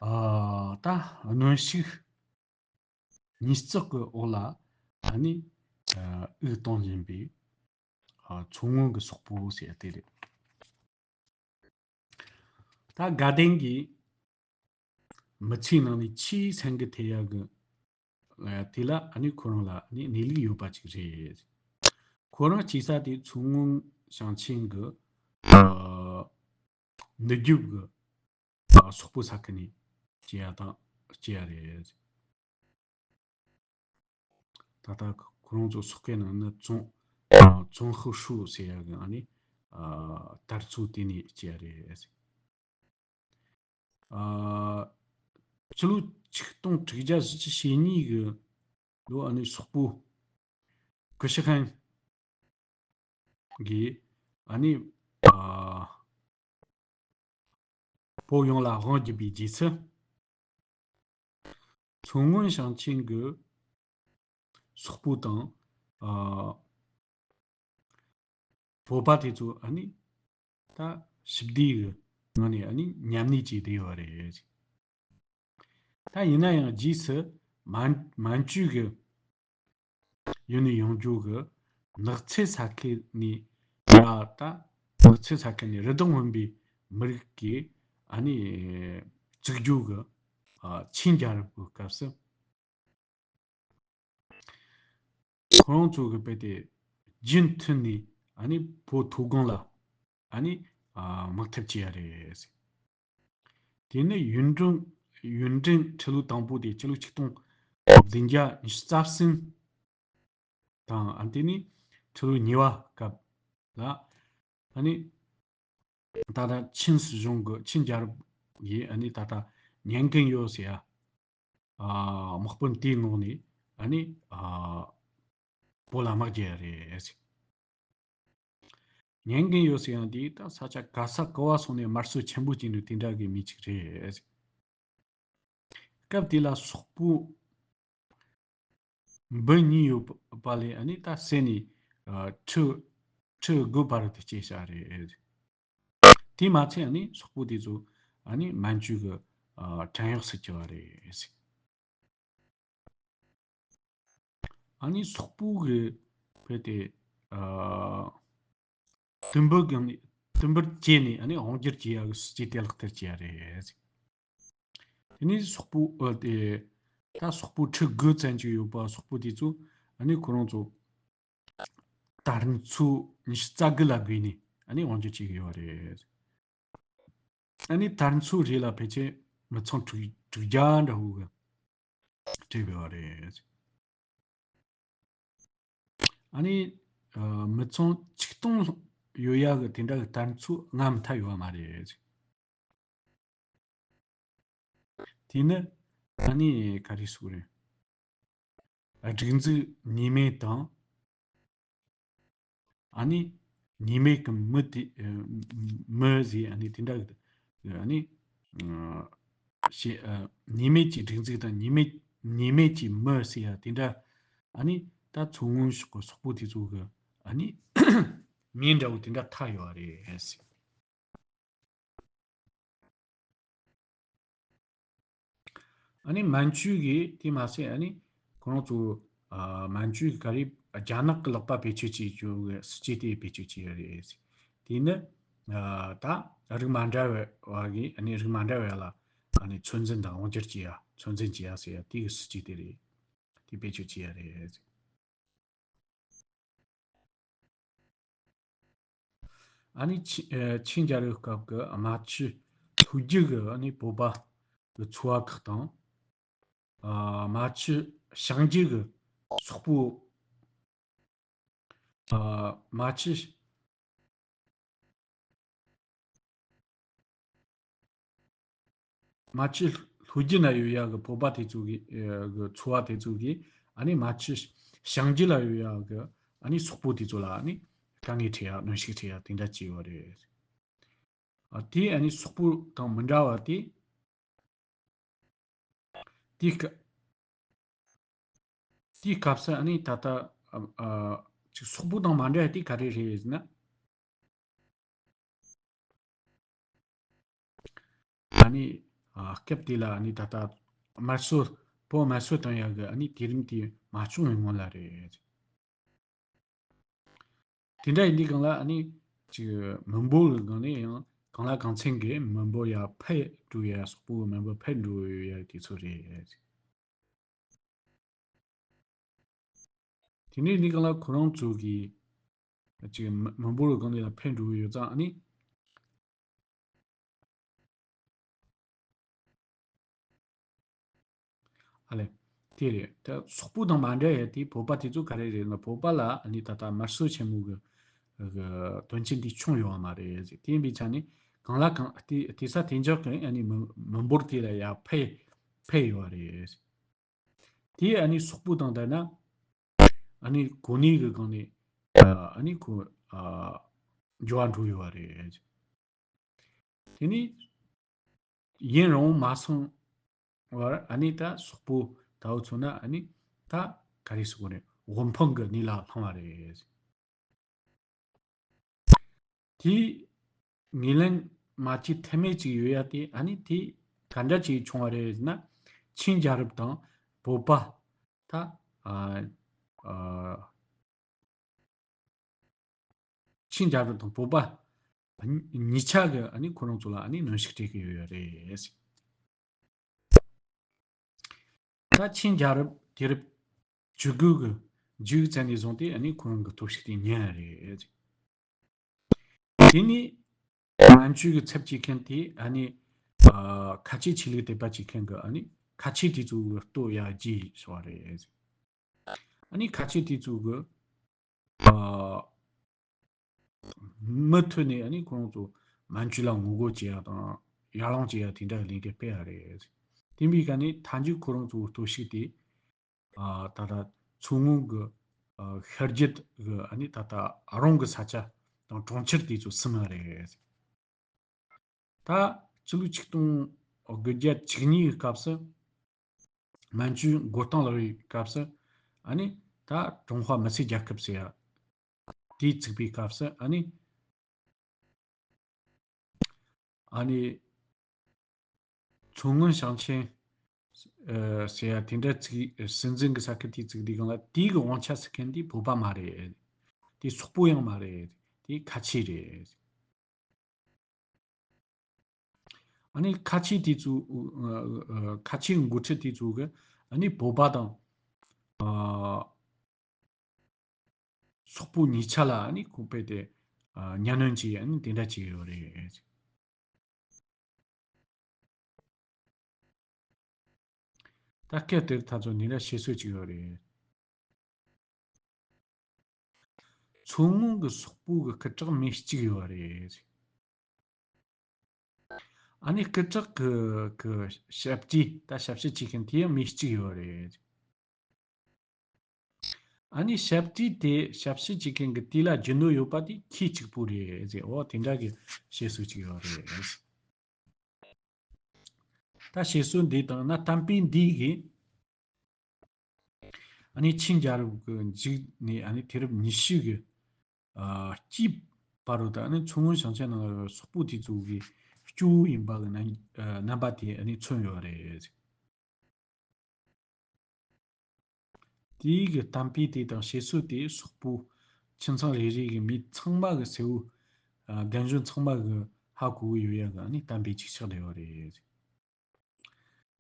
ཨ་ད་གནོན་ཤུགས་ཉིས་བརྩེགས་ཀྱི་འོག་ལ་ཨ་ནི་ཨ་དབུགས་གཏོང་བཞིན་པའི་ཨ་མཚོ་སྔོན་གྱི་སོག་པོ་ཟེར་དེ་རེད། ད་དགའ་ལྡན་གྱི་མི་ཚེའི་ནང་ནས་ཆེས་སེམས་འགུལ་ཐེབས་ཡག་གི་ཨ་དེ་ལ་ཨ་ནི་ཁོ་རང་ལ་ཨ་ནི་གནས་ལུགས་ཡོད་པ་ཅིག་རེད། ཁོ་རང་སྐྱེས་ས་དེ་མཚོ་སྔོན་ཞིང་ཆེན་གྱི་ཨ་ནུབ་རྒྱུད་ཀྱི་ཨ་སོག་པོ་ས་ཁུལ་ནས་སྐྱེས་ཡ་དང་སྐྱེས་ཡ་རེད། ད་ལྟ་ཁོ་རང་ཚོ་སོག་སྐད་ནང་ནི་ཙུང་ཨ་ཙུང་ཧུ་ཧྲུའུ་ཟེར་ཡ་གི་ཨ་ནི་ཨ་དར་ཚུལ་དེ་ནས་སྐྱེས་ཡ་རེད། ཨ་ཕྱི་ལོ་ཆིག་སྟོང་དྲུག་བརྒྱ་བཞི་བཅུ་ཞེ་གཉིས་ཀྱི་ལོ་ཨ་ནི་སོག་པོ་ཀུ་ཤུ་ཧན་གྱིས་ཨ་ནི་ཨ་བོད་ཡོངས་ལ་དབང་བསྒྱུར་བའི་རྗེས་སུ། མཚོ་སྔོན་ཞིང་ཆེན་གྱི་སོག་པོ་དང་ཨ་ བོད་པ་དེ་ཚོ་ཨ་ནི་ད་ཞི་བདེ་གི་ངང་ནས་ཨ་ནི་མཉམ་གནས་བྱས་བསྡད་ཡོད་རེད། ད་ཡིན་ན་ཡང་རྗེས་སུ་མན་མན་ཇུ་གི་ཡུལ་ནས་ཡོང་རྒྱུ་གི་ནགས་ཚལ་ས་ཁུལ་ནས་ཡ་ད་ནགས་ཚལ་ས་ཁུལ་ནས་རི་དྭགས་རྔོན་པའི་མི་རིགས་ཀྱིས་ཨ་ནི་བཙུགས་རྒྱུ་གི་ཨ་ཆིན་རྒྱལ་རབས་ཀྱི་སྐབས་སུ། ཁོ་རང་ཚོ་གི་དཔེ་དེ་རྒྱུན་མཐུད་ནས་ཨ་ནི་བོད་མཐོ་སྒང་ལ་ཨ་ནི་ཨ་དམག་འཐབ་བྱས་ཡ་རེད། དེ་ནི་ཡུན་ཀྲེང་ཡུན་ཀྲེང་ཁྲི་ལོ་དང་པོ་དེ་ཕྱི་ལོ་ཆིག་སྟོང་བདུན་བརྒྱ་ཉི་ཤུ་རྩ་གསུམ་དང་ཨ་དེ་ནི་ཁྲི་ལོ་གཉིས་པ་སྐབས་ལ་ཨ་ནི་ད་ལྟ་ཆིན་སྲིད་གཞུང་གི་ཆིན་རྒྱལ་རབས་ཀྱིས་ཨ་ནི་ད་ལྟ་ཉན་གིན་ཡོད་ཟེར་ཡ། ཨ་དམག་དཔོན་དེའི་ངོས་ནས་ཨ་ནི་ཨ་བོད་ལ་དམག་རྒྱག་ཡ་རེད། ཉན་གིན་ཡོད་ཟེར་ཡང་དེ་ད་ས་ཆ་ག་ས་ག་བ་སོང་ནས་དམར་གསོད་ཆེན་པོ་བྱས་ནས་དེ་འདྲ་གི་མི་གཅིག་རེད། སྐབས་དེ་ལ་སོག་པོ་འབུམ་གཉིས་ཡོད་པ་ལས་ཨ་ནི་ད་བསད་ནས་ཨ་ཁྲི་ཁྲི་དགུ་བར་དུ་སྐྱེས་བཞག་རེད། དེ་མ་ཚད་ཨ་ནི་སོག་པོ་དེ་ཚོ་ཨ་ནི་མན་ཇུ་གི་ཨ་བྲན་གཡོག་སུ་གྱུར་བ་རེད། ཨ་ནི་སོག་པོ་གི་བོད་དེ་ཨ་དུམ་བུ་གི་ནི་དུམ་བུར་བཅད་ནས་ཨ་ནི་དབང་སྒྱུར་བྱེད་ཡ་གི་སྲིད་ཇུས་དེ་ལག་བསྟར་བྱས་ཡ་རེད། དེ་ནས་སོག་པོ་ཨ་དེ་ད་སོག་པོ་ཁྲི་དགུ་ཙམ་ཅིག་ཡོད་པ་སོག་པོ་དེ་ཚོ་ཨ་ནི་ཁོ་རང་ཚོ་དར་མཚོ་ཉི་ཤུ་རྩ་དགུ་ལ་བརྒལ་ནས་ཨ་ནི་དབང་སྒྱུར་བྱེད་ཀྱི་ཡོད་རེད། ཨ་ནི་དར་མཚོ་རེ་ལ་ཕལ་ཆེར་མི་ཚང་དྲུག་དྲུག་བརྒྱ་འདྲ་བོ་གི་སྤྲད་ཡོད་རེད། ཨ་ནི་ཨ་མི་ཚང་ཆིག་སྟོང་ཡོད་ཡ་གི་དེ་འདྲ་གི་དར་མཚོ་ལྔ་མི་ཐ་ཡོད་པ་མ་རེད། དེ་ནི་ཨ་ནི་ག་རེ་ཟེར་དགོས་རེད། སྒྲིག་འཛུགས་ཉེས་མེད་དང་། ཨ་ནི་ཉེས་མེད་ཀྱི་མི་དེ་མི་ཟེར་ཨ་ནི་དེ་འདྲ་གི་ཨ་ནི་ཞེས་ཉེས་མེད་ཀྱི་སྒྲིག་འཛུགས་དང་ཉེས་མེད་ཉེས་མེད་ཀྱི་མི་ཟེར་ཡ་དེ་འདྲ་ཨ་ནི་ད་མཚོ་སྔོན་ཕྱོགས་ཀྱི་སོག་པོ་དེ་ཚོ་གི་ཨ་ནི་མིང་འདྲ་བོ་དེ་འདྲ་ཐ་ཡོད་རེད། ཨ་ནི་མན་ཇུ་གིས་དེ་མ་ཟད་ཨ་ནི་ཁོ་རང་ཚོ་ཨ་མན་ཇུ་གིས་ག་རེ་རྒྱ་ནག་གི་ལག་པ་བེད་སྤྱོད་བྱེད་རྒྱུ་གི་སྲིད་ཇུས་དེ་བེད་སྤྱོད་བྱས་ཡོད་རེད། དེ་ནི་ཨ་ད་རིགས་མ་འདྲ་བ་བ་གིས་ཨ་ནི་རིགས་མ་འདྲ་བ་ལ་ཨ་ནི་ཚོད་འཛིན་དང་དབང་སྒྱུར་བྱེད་ཡ་ཚོད་འཛིན་བྱེད་ཡ་ཟེར་ཡ་དེ་གི་སྲིད་ཇུས་དེ་རེད། དེ་བེད་སྤྱོད་བྱས་ཡོད་རེད། ཨ་ནི་ཆི་ཨ་ཆིན་རྒྱལ་རབས་སྐབས་ཀྱི་རྨ་ཆུ་ལྷོ་རྒྱུད་ཀྱི་ཨ་ནི་བོད་པ་གི་ཚོ་བ་ཁག་དང་། ཨ་རྨ་ཆུ་བྱང་རྒྱུད་ཀྱི་སོག་པོ། ཨ་རྨ་ཆུ་རྨ་ཆུ་ལྷོ་རྒྱུད་ན་ཡོད་ཡག་གི་བོད་པ་དེ་ཚོ་གི་ཨ་གི་ཚོ་བ་དེ་ཚོ་གིས་ཨ་ནི་རྨ་ཆུ་བྱང་རྒྱུད་ལ་ཡོད་ཡག་གི་ཨ་ནི་སོག་པོ་དེ་ཚོ་ལ་ཨ་ནི་དཀའ་ངལ་འཕྲད་ཡག་གནོན་ཤུགས་འཕྲད་ཡག་དེ་འདྲ་བྱས་ཡོད་རེད། ཨ་དེ་ཨ་ནི་སོག་པོ་དང་མི་འདྲ་བ་དེ། དེ་སྐབས་དེའི་སྐབས་སུ་ཨ་ནི་ད་ལྟ་ཨ་ཨ་ཅིག་སོག་པོ་དང་མ་འདྲ་བ་དེ་ག་རེ་རེད་ཟེར་ན། ཨ་ནི་ཨ་སྐབས་དེ་ལ་ཨ་ནི་ད་ལྟ་དམར་གསོད་བོད་དམར་གསོད་བཏང་ཡག་གི་ཨ་ནི་དུས་རིམ་དེ་མ་བྱུང་བའི་སྔོན་ལ་རེད། དེ་འདྲ་ཡིན་དུས་སྒང་ལ་ཨ་ནི་ཅིག་མི་འབོར་གི་སྒང་ནས་ཡང་གང་ལ་གང་འཚམ་གྱི་མི་འབོར་ཡར་འཕེལ་འགྲོ་ཡ་སོག་པོའི་མི་འབོར་འཕེལ་འགྲོ་ཡ་དུས་ཚོད་རེད། དེ་ནས་འདི་ག་ལ་ཁོ་རང་ཚོ་གི་ཅིག་མི་མི་འབོར་གི་སྒང་ནས་ལ་འཕེལ་འགྲོ་གི་ཡོད་ཙང་ཨ་ནི། ཨ་ལས། དེ་རེད། ད་སོག་པོ་དང་མ་འདྲ་ཡ་དེ་བོད་པ་དེ་ཚོ་ག་རེ་རེད་ན་བོད་པ་ལ་ཨ་ནི་ད་ལྟ་དམར་གསོད་ཆེན་མོ་གི་གི་དོན་རྐྱེན་དེ་བྱུང་ཡོད་པ་མ་རེད། དེ་ཡིན་པའི་ཆ་ནས་གང་ལ་གང་དེ་དེ་ས་དེ་འཇག་གི་ཨ་ནི་མི་མི་འབོར་དེ་ལ་ཡ་འཕེལ་འཕེལ་ཡོད་པ་རེད། དེ་ཨ་ནི་སོག་པོ་དང་བསྡུར་ན། ཨ་ནི་གོ་གནས་ཀྱི་སྒང་ནས་ཨ་ནི་ཁོ་ཨ་འགྱུར་བ་འགྲོ་ཡོད་པ་རེད། དེ་ནས་ཡུན་རིང་པོ་མ་སོང་བར་ཨ་ནི་ད་སོག་པོ་ད་བོ་མཚོན་ན་ཨ་ནི་ད་ག་རེ་ཟེར་དགོས་རེད། དབུལ་ཕོངས་ཀྱི་གནས་ལ་ལྷུང་བ་རེད། དེའི་ངོས་ལེན་མ་བྱས་ཐབས་མེད་ཅིག་ཡོད་ཡ་དེ། ཨ་ནི་དེ་ག་འདྲ་ཅིག་བྱུང་བ་རེད་ཟེར་ན། ཆིན་རྒྱལ་རབས་དང་བོད་པ། ད་ཨ་ཨ་ཆིན་རྒྱལ་རབས་དང་བོད་པ་གཉིས་ཆ་གི་ཨ་ནི་ཁོ་རང་ཚོ་ལ་ཨ་ནི་གནོན་ཤུགས་སྤྲད་ཀྱི་ཡོད་ཡ་རེད། ད་ཆིན་རྒྱལ་རབས་དུས་རབས་བཅུ་དགུ་གི་མཇུག་ཙམ་ནས་བཟུང་སྟེ་ཨ་ནི་ཁོ་རང་གི་སྟོབས་ཤུགས་དེ་ཉམས་རེད། དེ་ནས་མན་ཇུ་གི་ཚབ་བྱེད་མཁན་དེ་ཨ་ནི་ཨ་ཁ་ཆེ་ཆོས་ལུགས་དད་པ་བྱེད་མཁན་གི་ཨ་ནི་ཁ་ཆེ་དེ་ཚོ་གི་སྟོབས་ཡར་རྒྱས་སོང་བ་རེད། ཨ་ནི་ཁ་ཆེ་དེ་ཚོ་གི་ཨ་མུ་མཐུད་ནས་ཨ་ནི་ཁོང་ཚོ་མན་ཇུ་ལ་ངོ་རྒོལ་བྱེད་ཡ་དང་ཡར་ལངས་བྱེད་ཡ་དེ་འདྲ་གི་ལས་འགུལ་སྤེལ་ཡ་རེད། དེ་འདྲའི་སྒང་ནས་མཐའ་མཇུག་ཁོ་རང་ཚོའི་སྟོབས་ཤུགས་དེ་ཨ་ད་ལྟ་མཚོ་སྔོན་གྱི་ཨ་ཤར་རྒྱུད་ཀྱི་ཨ་ནི་ད་ལྟ་རོང་གི་ས་ཆ་དང་གྲོང་ཁྱེར་དེ་ཚོ་ཟིན་པ་རེད། ད་ཕྱི་ལོ་ཆིག་སྟོང་དགུ་བརྒྱ་བཅུ་གཉིས་ཀྱི་སྐབས་སུ། མན་ཇུ་མགོ་རྟིང་སློག་པའི་སྐབས་སུ། ཨ་ནི་ད་ཀྲུང་ཧྭ་མི་སེར་རྒྱལ་ཁབ་ཟེར་ཡ་དེ་བཙུགས་པའི་སྐབས་སུ། ཨ་ནི་ཨ་ནི་མཚོ་སྔོན་ཞིང་ཆེན་ཨ་ཟེར་ཡ་དེ་འདྲ་བཙུགས། སྲིད་འཛིན་གྱི་ས་ཁུལ་དེ་བཙུགས་དུས་སྒང་ལ་དེའི་གི་དབང་ཆ་ཟེར་མཁན་དེ་བོད་པ་མ་རེད། དེ་སོག་པོ་ཡང་མ་རེད། དེ་ཁ་ཆེ་རེད། ཨ་ནི་ཁ་ཆེ་དེ་ཚོ་ཨ་ཨ་ཁ་ཆེ་འགོ་ཁྲིད་དེ་ཚོ་གི་ཨ་ནི་བོད་པ་དང་ཨ་སོག་པོ་གཉིས་ཆ་ལ་ཨ་ནི་ཁོ་པས་དེ་ཨ་གཉའ་གནོན་བྱས། ཨ་ནི་དེ་འདྲ་བྱས་ཡོད་རེད། ད་སྐད་དེར་ད་ཚོ་འདི་འདྲ་བཤད་སྲོལ་ཅིག་ཡོད་རེད། མཚོ་སྔོན་གྱི་སོག་པོ་གི་སྐུ་དྲག་མི་གཅིག་ཡོད་རེད། ཨ་ནི་སྐུ་དྲག་གི་གི་ཞབས་ཕྱི། ད་ཞབས་ཕྱི་བྱེད་མཁན་དེ་ཡང་མི་གཅིག་ཡོད་རེད། ཨ་ནི་ཞབས་ཕྱི་དེ། ཞབས་ཕྱི་བྱེད་མཁན་གྱི་དེ་ལ་རྒྱུ་ནོར་ཡོད་པ་དེ་ཁྱི་གཅིག་པུ་རེད་ཟེར། འོ་དེ་འདྲ་གི་བཤད་སྲོལ་ཅིག་ཡོད་རེད། ད་བཤད་སྲོལ་འདི་དང་ན་གཏམ་དཔེ་འདི་གིས་ཨ་ནི་ཆིན་རྒྱལ་རབས་ཀྱི་མཇུག་ནས་ཨ་ནི་དུས་རབས་ཉི་ཤུ་གི་ཨ་དཀྱིལ་བར་དུ། ད་ཨ་ནི་མཚོ་སྔོན་ཞིང་ཆེན་ནང་ལ་སོག་པོ་དེ་ཚོ་གི་སྐྱོ་བོ་ཡིན་པ་གི་རྣམ་ཨ་རྣམ་པ་དེ་ཨ་ནི་མཚོན་ཡོད་རེད། དེའི་གི་གཏམ་དཔེ་དེ་དང་བཤད་སྲོལ་དེ་སོག་པོ་ཁྱིམ་ཚང་རེ་རེ་གི་མི་ཚང་མ་གི་སེར་བོ། ཨ་རྒན་གཞོན་ཚང་མ་གི་ཧ་གོ་གི་ཡོད་ཡ་གི་ཨ་ནི་གཏམ་དཔེ་ཅིག་ཆགས་བསྡད་ཡོད་རེད།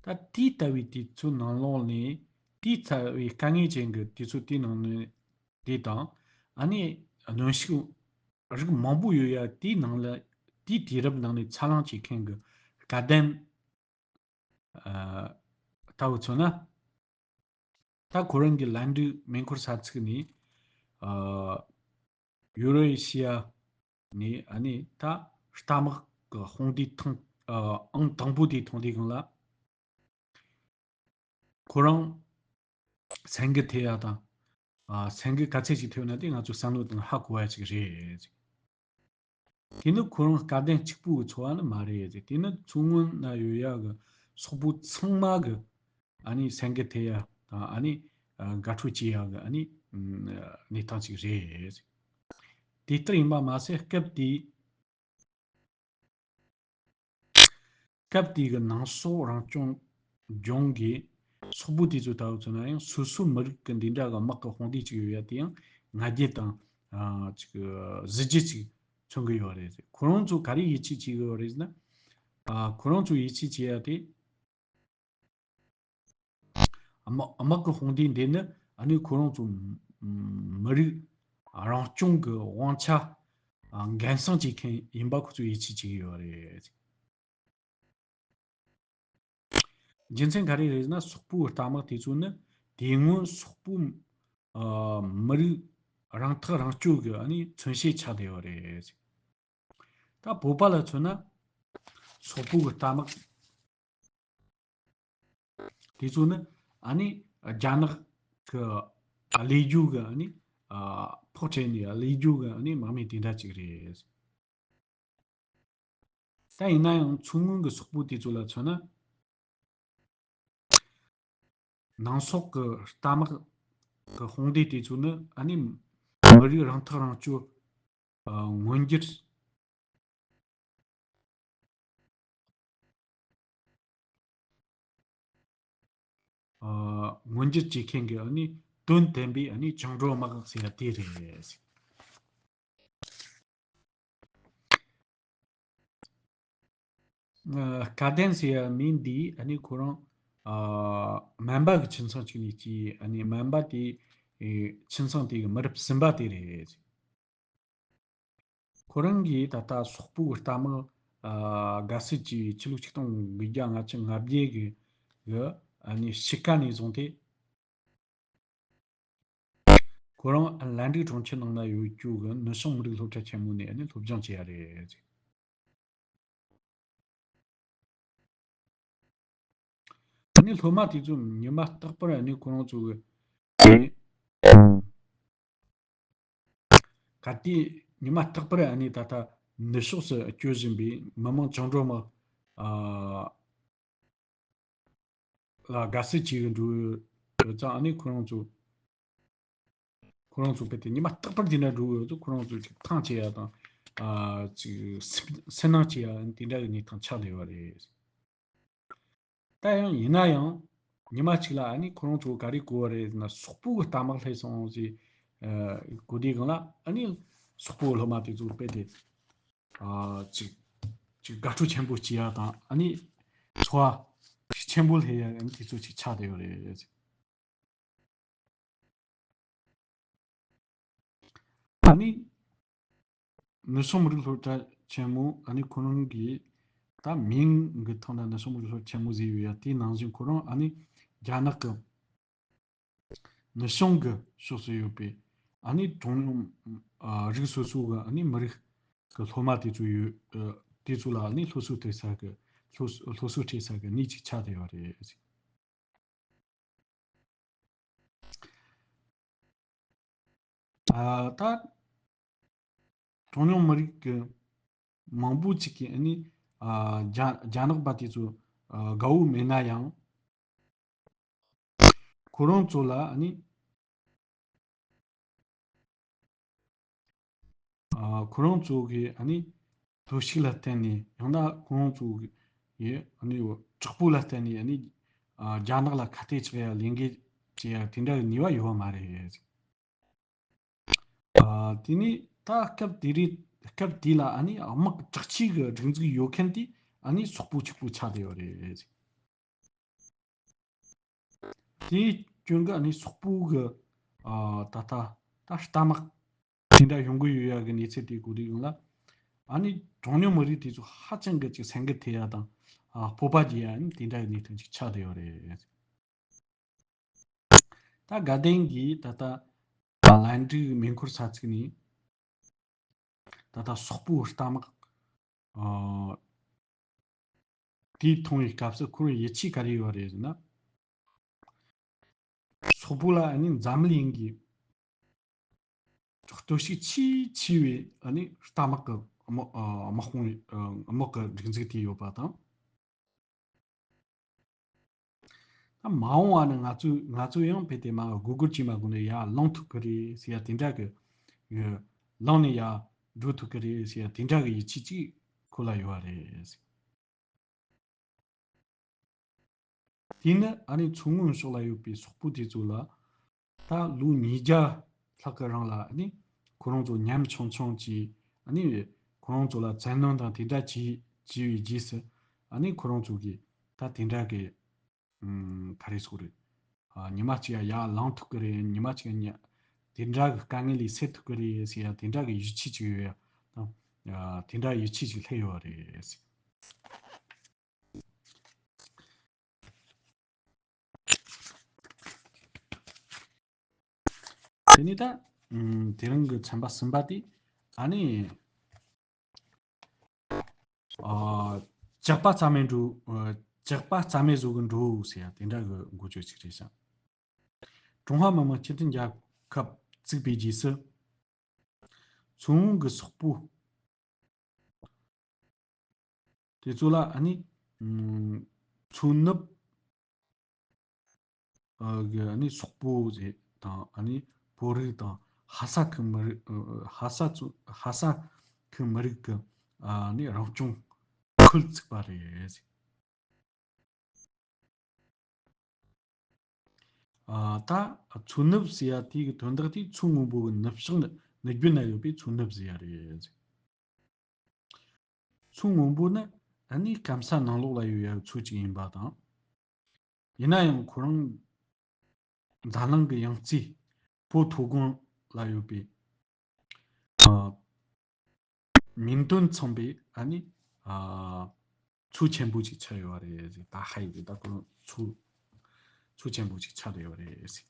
ད་དེ་ལྟ་བུའི་དུས་ཚོད་ནང་ལོགས་ནས། དེ་ལྟ་བུའི་དཀའ་ངལ་ཅན་གྱི་དུས་ཚོད་དེའི་ནང་ནས་དེ་དང་། ཨ་ནི་གནོན་ཤུགས་རིགས་མང་པོ་ཡོད་ཡ་དེའི་ནང་ལ། དེའི་དུས་རབས་ནང་ནས་འཚར་ལོངས་བྱེད་མཁན་གྱི་སྐལ་ལྡན་ཨ་ལྟ་བུ་མཚོན་ན། ད་ཁོ་རང་གི་ལན་ཀྲུའུ་མེ་འཁོར་ས་ཚིགས་ནས་ཨ་ཡུ་རོ་ཨེ་ཤི་ཡ་ནས། ཨ་ནི་ད་རྟ་དམག་གི་དཔུང་སྡེ་ཐེངས་ཨ་ཨང་དང་པོ་དེ་ཐོན་དུས་སྒང་ལ། ཁོ་རང་སེང་གེ་ཐེ་ཡ་དང་། ཨ་སེང་གེ་ག་ཚད་ཅིག་ཐེ་ཡོད་ན་དེ་ང་ཚོ་བསམ་བློ་བཏང་ཧ་གོ་བ་ཅིག་རེད། དེ་ནི་ཁོ་རང་སྐལ་ལྡན་གཅིག་པུ་གི་འཚོ་བ་ནི་མ་རེད། དེ་ནི་མཚོ་སྔོན་ན་ཡོད་ཡ་གི་སོག་པོ་ཚང་མ་གི་ཨ་ནི་སེང་གེ་ཐེ་ཡ་དང་། ཨ་ནི་ཨ་དགའ་སྤྲོ་སྐྱེ་ཡ་གི་ཨ་ནི་ཨ་གནས་སྟངས་ཅིག་རེད། དེ་ལྟར་ཡིན་པ་མ་ཟད། སྐབས་དེའི་སྐབས་དེའི་གི་ནང་སོག་རང་སྐྱོང་ལྗོངས་ཀྱི་སོག་པོ་དེ་ཚོ་ལྟ་བུ་མཚོན་ན་ཡང་། སོ་སོའི་མི་རིགས་ཀྱི་འདི་འདྲ་གི་དམག་གི་དཔུང་སྡེ་ཅིག་ཡོད་ཡ་དེ་ཡང་ང་རྒྱལ་དང་ཨ་ཅིག་གཟི་བརྗིད་ཅིག་མཚོན་གི་ཡོད་རེད། ཁོ་རང་ཚོ་ག་རེ་ཡིད་ཆེས་བྱེད་གི་ཡོད་རེད་ཟེར་ན། ཨ་ཁོ་རང་ཚོ་ཡིད་ཆེས་བྱེད་ཡ་དེ། དམག་དམག་གི་དཔུང་སྡེ་འདི་ནི་ཨ་ནི་ཁོ་རང་ཚོ་མི་རིགས་རང་སྐྱོང་གི་དབང་ཆ་འགན་སྲུང་བྱེད་མཁན་ཡིན་པ་ཁོ་ཚོས་ཡིད་ཆེས་བྱེད་ཀྱི་ཡོད་རེད། རྒྱུ་མཚན་ག་རེ་རེད་ཟེར་ན། སོག་པོའི་རྟ་དམག་དེ་ཚོ་ནི་དེ་སྔོན་སོག་པོའི་ཨ་མི་རིགས་རང་ཐག་རང་གཅོད་ཀྱི་ཨ་ནི་མཚོན་བྱེད་ཆགས་བསྡད་ཡོད་རེད། ད་བོད་པ་ལ་མཚོན་ན། སོག་པོ་གི་རྟ་དམག་དེ་ཚོ་ནི་ཨ་ནི་རྒྱ་ནག་གི་ཨ་ལས་རྒྱུ་གི་ཨ་ནི་ཨ་ཕོག་ཁྲེལ་ནས་ཨ་ལས་རྒྱུ་གི་ཨ་ནི་དམག་མི་དེ་འདྲ་ཅིག་རེད། ད་ཡིན་ན་ཡང་མཚོ་སྔོན་གི་སོག་པོ་དེ་ཚོ་ལ་མཚོན་ན། ནང་སོག་གི་རྟ་དམག་གི་དཔུང་སྡེ་དེ་ཚོ་ནི་ཨ་ནི་མི་རིགས་རང་ཐག་རང་གཅོད་ཨ་མངོན་འགྱུར་ ཨ་མངོན་འགྱུར་བྱེད་མཁན་གྱི་ཨ་ནི་དོན་བསྟན་པའི་ཨ་ནི་བཅིངས་འགྲོལ་དམག་ཟེར་ཡ་དེ་རེད། ཨ་སྐལ་ལྡན་ཟེར་ཡ་མིང་འདི་ཨ་ནི་ཁོ་རང་ཨ་སྨན་པ་གི་ཁྱིམ་ཚང་གཅིག་ནས་སྐྱེས། ཨ་ནི་སྨན་པ་དེ་ཨེ་ཁྱིམ་ཚང་དེ་གི་མི་རབས་གསུམ་པ་དེ་རེད། ཁོ་རང་གིས་ད་ལྟ་སོག་པོའི་རྟ་དམག་ཨ་དགའ་བསུ་བྱས་པའི་ཕྱི་ལོ་ཆིག་སྟོང་དགུ་བརྒྱ་ལྔ་བཅུ་ང་བརྒྱད་གི་གི་ཨ་ནི་དཔྱིད་ཀ་ནས་བཟུང་སྟེ། ཁོ་རང་ལན་ཀྲིག་གྲོང་ཁྱེར་ནང་ན་ཡོད་རྒྱུ་གི་ནུབ་བྱང་མི་རིགས་སློབ་གྲྭ་ཆེན་མོ་ནས་ཨ་ནི་སློབ་སྦྱོང་བྱས་ཡ་རེད། ཨ་ནི་སློབ་མ་དེ་ཚོ་ཉི་མ་རྟག་པར་ཨ་ནི་ཁོ་རང་ཚོ་གི་ག་དུས་ཉི་མ་རྟག་པར་ཨ་ནི་ད་ལྟ་ནུབ་ཕྱོགས་སུ་སྐྱོད་བཞིན་པའི་མི་དམངས་བཅིངས་འགྲོལ་དམག་ཨ་ལ་དགའ་བསུ་བྱེད་གི་འགྲོ་ཡོད་ཙང་། ཨ་ནི་ཁོ་རང་ཚོ་ཁོ་རང་ཚོ་རྦད་དེ་ཉི་མ་རྟག་པར་དེ་འདྲ་འགྲོ་གི་ཡོད་ཚོ། ཁོ་རང་ཚོ་ཅིག་ཐང་ཆད་ཡ་དང་ཨ་ཅིག་སེམས་སེམས་ནང་ཆད་ཡ་དེ་འདྲ་གི་གནས་སྟངས་ཆགས་བསྡད་ཡོད་རེད། ད་ཡང་ཡིན་ན་ཡང་ཉི་མ་གཅིག་ལ་ཨ་ནི་ཁོ་རང་ཚོ་ག་རེ་གོ་བ་རེད་ཟེར་ན། སོག་པོ་གི་རྟ་དམག་སླེབས་སོང་ཟེར་ཨ་གོ་དུས་སྒང་ལ། ཨ་ནི་སོག་པོ་སློབ་མ་དེ་ཚོ་རྦད་དེ་ཨ་ཅིག་ཅིག་དགའ་སྤྲོ་ཆེན་པོ་སྐྱེ་ཡ་དང་། ཨ་ནི་ཚོར་བ་ཆེན་པོ་སླེབས་ཡ་ཨ་ནི་དེ་ཚོ་ཅིག་ཆགས་བསྡད་ཡོད་རེད། ཨ་ནི་ནུབ་བྱང་མི་རིགས་སློབ་གྲྭ་ཆེན་མོ། ཨ་ནི་ཁོ་རང་གི་ད་མིང་གི་ཐོག་ནས་ནུབ་བྱང་མི་རིགས་སློབ་གྲྭ་ཆེན་མོ་ཟེར་ཡོད་ཡ། དེའི་ནང་བཞིན་ཁོ་རང་ཨ་ནི་རྒྱ་ནག་གི་ནུབ་བྱང་གི་ཕྱོགས་སུ་ཡོད་པའི་ཨ་ནི་གྲངས་ཉུང་ཨ་རིགས་སོ་སོ་གི་ཨ་ནི་མི་རིགས་ཀྱི་སློབ་མ་དེ་ཚོ་ཡོད། ཨ་དེ་ཚོ་ལ་ཨ་ནི་སློབ་གསོ་སྤྲད་ས་གི་སློབ་སློབ་གསོ་སྤྲད་ས་གི་གནས་ཅིག་ཆགས་བསྡད་ཡོད་རེད། ཨ་ད་གྲངས་ཉུང་མི་རིགས་ཀྱི་མང་པོ་ཅིག་གིས་ཨ་ནི་ཨ་རྒྱ་རྒྱ་ནག་པ་དེ་ཚོ་ཨ་དགའ་བོ་མེད་ན་ཡང་། ཁོ་རང་ཚོ་ལ་ཨ་ནི་ཨ་ཁོ་རང་ཚོ་གི་ཨ་ནི་ཐོར་ཞིག་ལ་བརྟེན་ནས། ཡང་ན་ཁོ་རང་ཚོ་གི་ཨ་ནི་དྲག་པོ་ལ་བརྟེན་ནས་ཨ་ནི་ཨ་རྒྱ་ནག་ལ་ཁ་གཏད་གཅོག་ཡ་ལས་འགན་བྱེད་ཡ་དེ་འདྲ་གི་ནུས་པ་ཡོད་པ་མ་རེད། ཨ་དེ་ནས་ད་སྐབས་དེ་རེད། སྐབས་དེ་ལ་ཨ་ནི་དམག་དྲག་ཆས་ཀྱི་སྒྲིག་འཛུགས་ཡོད་མཁན་དེ་ཨ་ནི་སོག་པོ་གཅིག་པུ་ཆགས་བསྡད་ཡོད་རེད། དེའི་རྐྱེན་གྱིས་ཨ་ནི་སོག་པོ་གི་ཨ་ད་ལྟ་ད་རྟ་དམག་དེ་འདྲ་ཡོང་གི་ཡོད་ཡ་གི་གནས་ཚུལ་དེ་གོ་དུས་སྒང་ལ། ཨ་ནི་གྲངས་ཉུང་མི་རིགས་དེ་ཚོ་ཧ་ཅང་གི་ཅིག་སེམས་འགུལ་ཐེབས་ཡ་དང་། ཨ་སྤོབས་པ་རྒྱས་ཡ་ཨ་ནི་དེ་འདྲ་གི་གནས་སྟངས་ཅིག་ཆགས་བསྡད་ཡོད་རེད། ད་དགའ་ལྡན་གྱིས་ད་ལྟ་ལན་ཀྲིག་མེ་འཁོར་ས་ཚིགས་ནས་ད་ལྟ་སོག་པོའི་རྟ་དམག་ཨ་དེ་མཐོང་བའི་སྐབས་སུ་ཁོར་ཡིད་ཆེས་ག་རེ་ཡོད་རེད་ཟེར་ན། སོག་པོ་ལ་ཨ་ནི་འཛམ་གླིང་གི་སྟོབས་ཤུགས་ཆེས་ཆེ་བའི་ཨ་ནི་རྟ་དམག་གི་དམག་ཨ་དམག་དཔུང་ཨ་དམག་གི་སྒྲིག་འཛུགས་དེ་ཡོད་པ་དང་། ད་མ་འོངས་པ་ནི་ང་ཚོས་ང་ཚོས་ཡང་རྦད་དེ་མར་སྒུག་སྒུག་བྱས་མ་དགོས་ནས་ཡར་ལངས་ཐུབ་ཀྱི་རེད་ཟེར་ཡ་དེ་འདྲ་གི། ཡ་ལངས་ནས་ཡར་འགྲོ་ཐུབ་ཀྱི་རེད་ཟེར་ཡ་དེ་འདྲ་གི་ཡིད་ཆེས་ཅིག་ཁོ་ལ་ཡོད་པ་རེད། དེ་ནི་ཨ་ནི་མཚོ་སྔོན་ཕྱོགས་ལ་ཡོད་པའི་སོག་པོ་དེ་ཚོ་ལ། ད་ལོ་ཉིས་བརྒྱ་ལྷག་གི་རིང་ལ་ཨ་ནི་ཁོ་རང་ཚོ་ཉམ་ཆུང་ཆུང་གིས་ཨ་ནི་ཁོ་རང་ཚོ་ལ་བཙན་གནོན་དང་དེ་འདྲ་བྱས་བྱས་པའི་རྗེས་སུ། ཨ་ནི་ཁོ་རང་ཚོ་གིས་ད་དེ་འདྲ་གི་ཨམ་ག་རེ་ཟེར་དགོས་རེད། ཨ་ཉི་མ་གཅིག་ཡ་ཡར་ལངས་ཐུབ་ཀྱི་རེད། ཉི་མ་གཅིག་ཡ་དེ་འདྲ་གི་དཀའ་ངལ་ལས་སེལ་ཐུབ་ཀྱི་རེད་ཟེར་ཡ་དེ་འདྲ་གི་ཡིད་ཆེས་ཅིག་ཡོད་ཡ་དང་། ཨ་དེ་འདྲ་ཡིད་ཆེས་ཅིག་སླེབས་ཡོད་རེད། དེ་ནས་ད་ཨམ་དེ་རིང་གི་ཚན་པ་གསུམ་པ་དེ་ཨ་ནི་ཨ་ཇག་པ་རྩ་མེད་འགྲོ། ཨ་ཇག་པ་རྩ་མེད་བཟོ་གི་འགྲོ་ཟེར་ཡ་དེ་འདྲ་གི་འགོ་བརྗོད་ཅིག་རེད་ཤག། ཀྲུང་ཧྭ་མི་དམངས་སྤྱི་མཐུན་རྒྱལ་ཁབ་བཙུགས་པའི་རྗེས་སུ། མཚོ་སྔོན་གྱི་སོག་པོ་དེ་ཚོ་ལ་ཨ་ནི་ཨམ་མཚོ་ནུབ་ཨ་གི་ཨ་ནི་སོག་པོ་ཟེར་དང་། ཨ་ནི་བོད་རིགས་དང་ཧ་ས་གི་མི་རིགས། ཨ་ཧ་ས་ཚོ་ཧ་ས་གི་མི་རིགས་ཀྱི་ཨ་ནི་རང་སྐྱོང་ཁུལ་བཙུགས་པ་རེད། ཨ་ད་མཚོ་ནུབ་ཟེར་ཡ་དེ་གི་དོན་དག་དེ་མཚོ་སྔོན་པོ་གི་ནུབ་ཕྱོགས་ནི་ནུབ་རྒྱུད་ན་ཡོད་པའི་མཚོ་ནུབ་ཟེར་ཡ་རེད། མཚོ་སྔོན་པོ་ནི་ཨ་ནི་སྐམ་ས་ནང་ལོགས་ལ་ཡོད་ཡ་མཚོ་གཅིག་ཡིན་པ་དང་། ཡིན་ན་ཡང་ཁོ་རང་འཛམ་གླིང་གི་ཡང་རྩེ་བོད་མཐོ་སྒང་ལ་ཡོད་པའི་ཨ་མིང་དོན་མཚུངས་པའི་ཨ་ནི་ཨ་མཚོ་ཆེན་པོ་ཅིག་ཆགས་ཡོད་རེད་ཟེར། ད་ཧ་ཡི་ད་ཁོ་རང་མཚོ་མཚོ་ཆེན་པོ་ཅིག་ཆགས་ཡོད་རེད་ཟེར།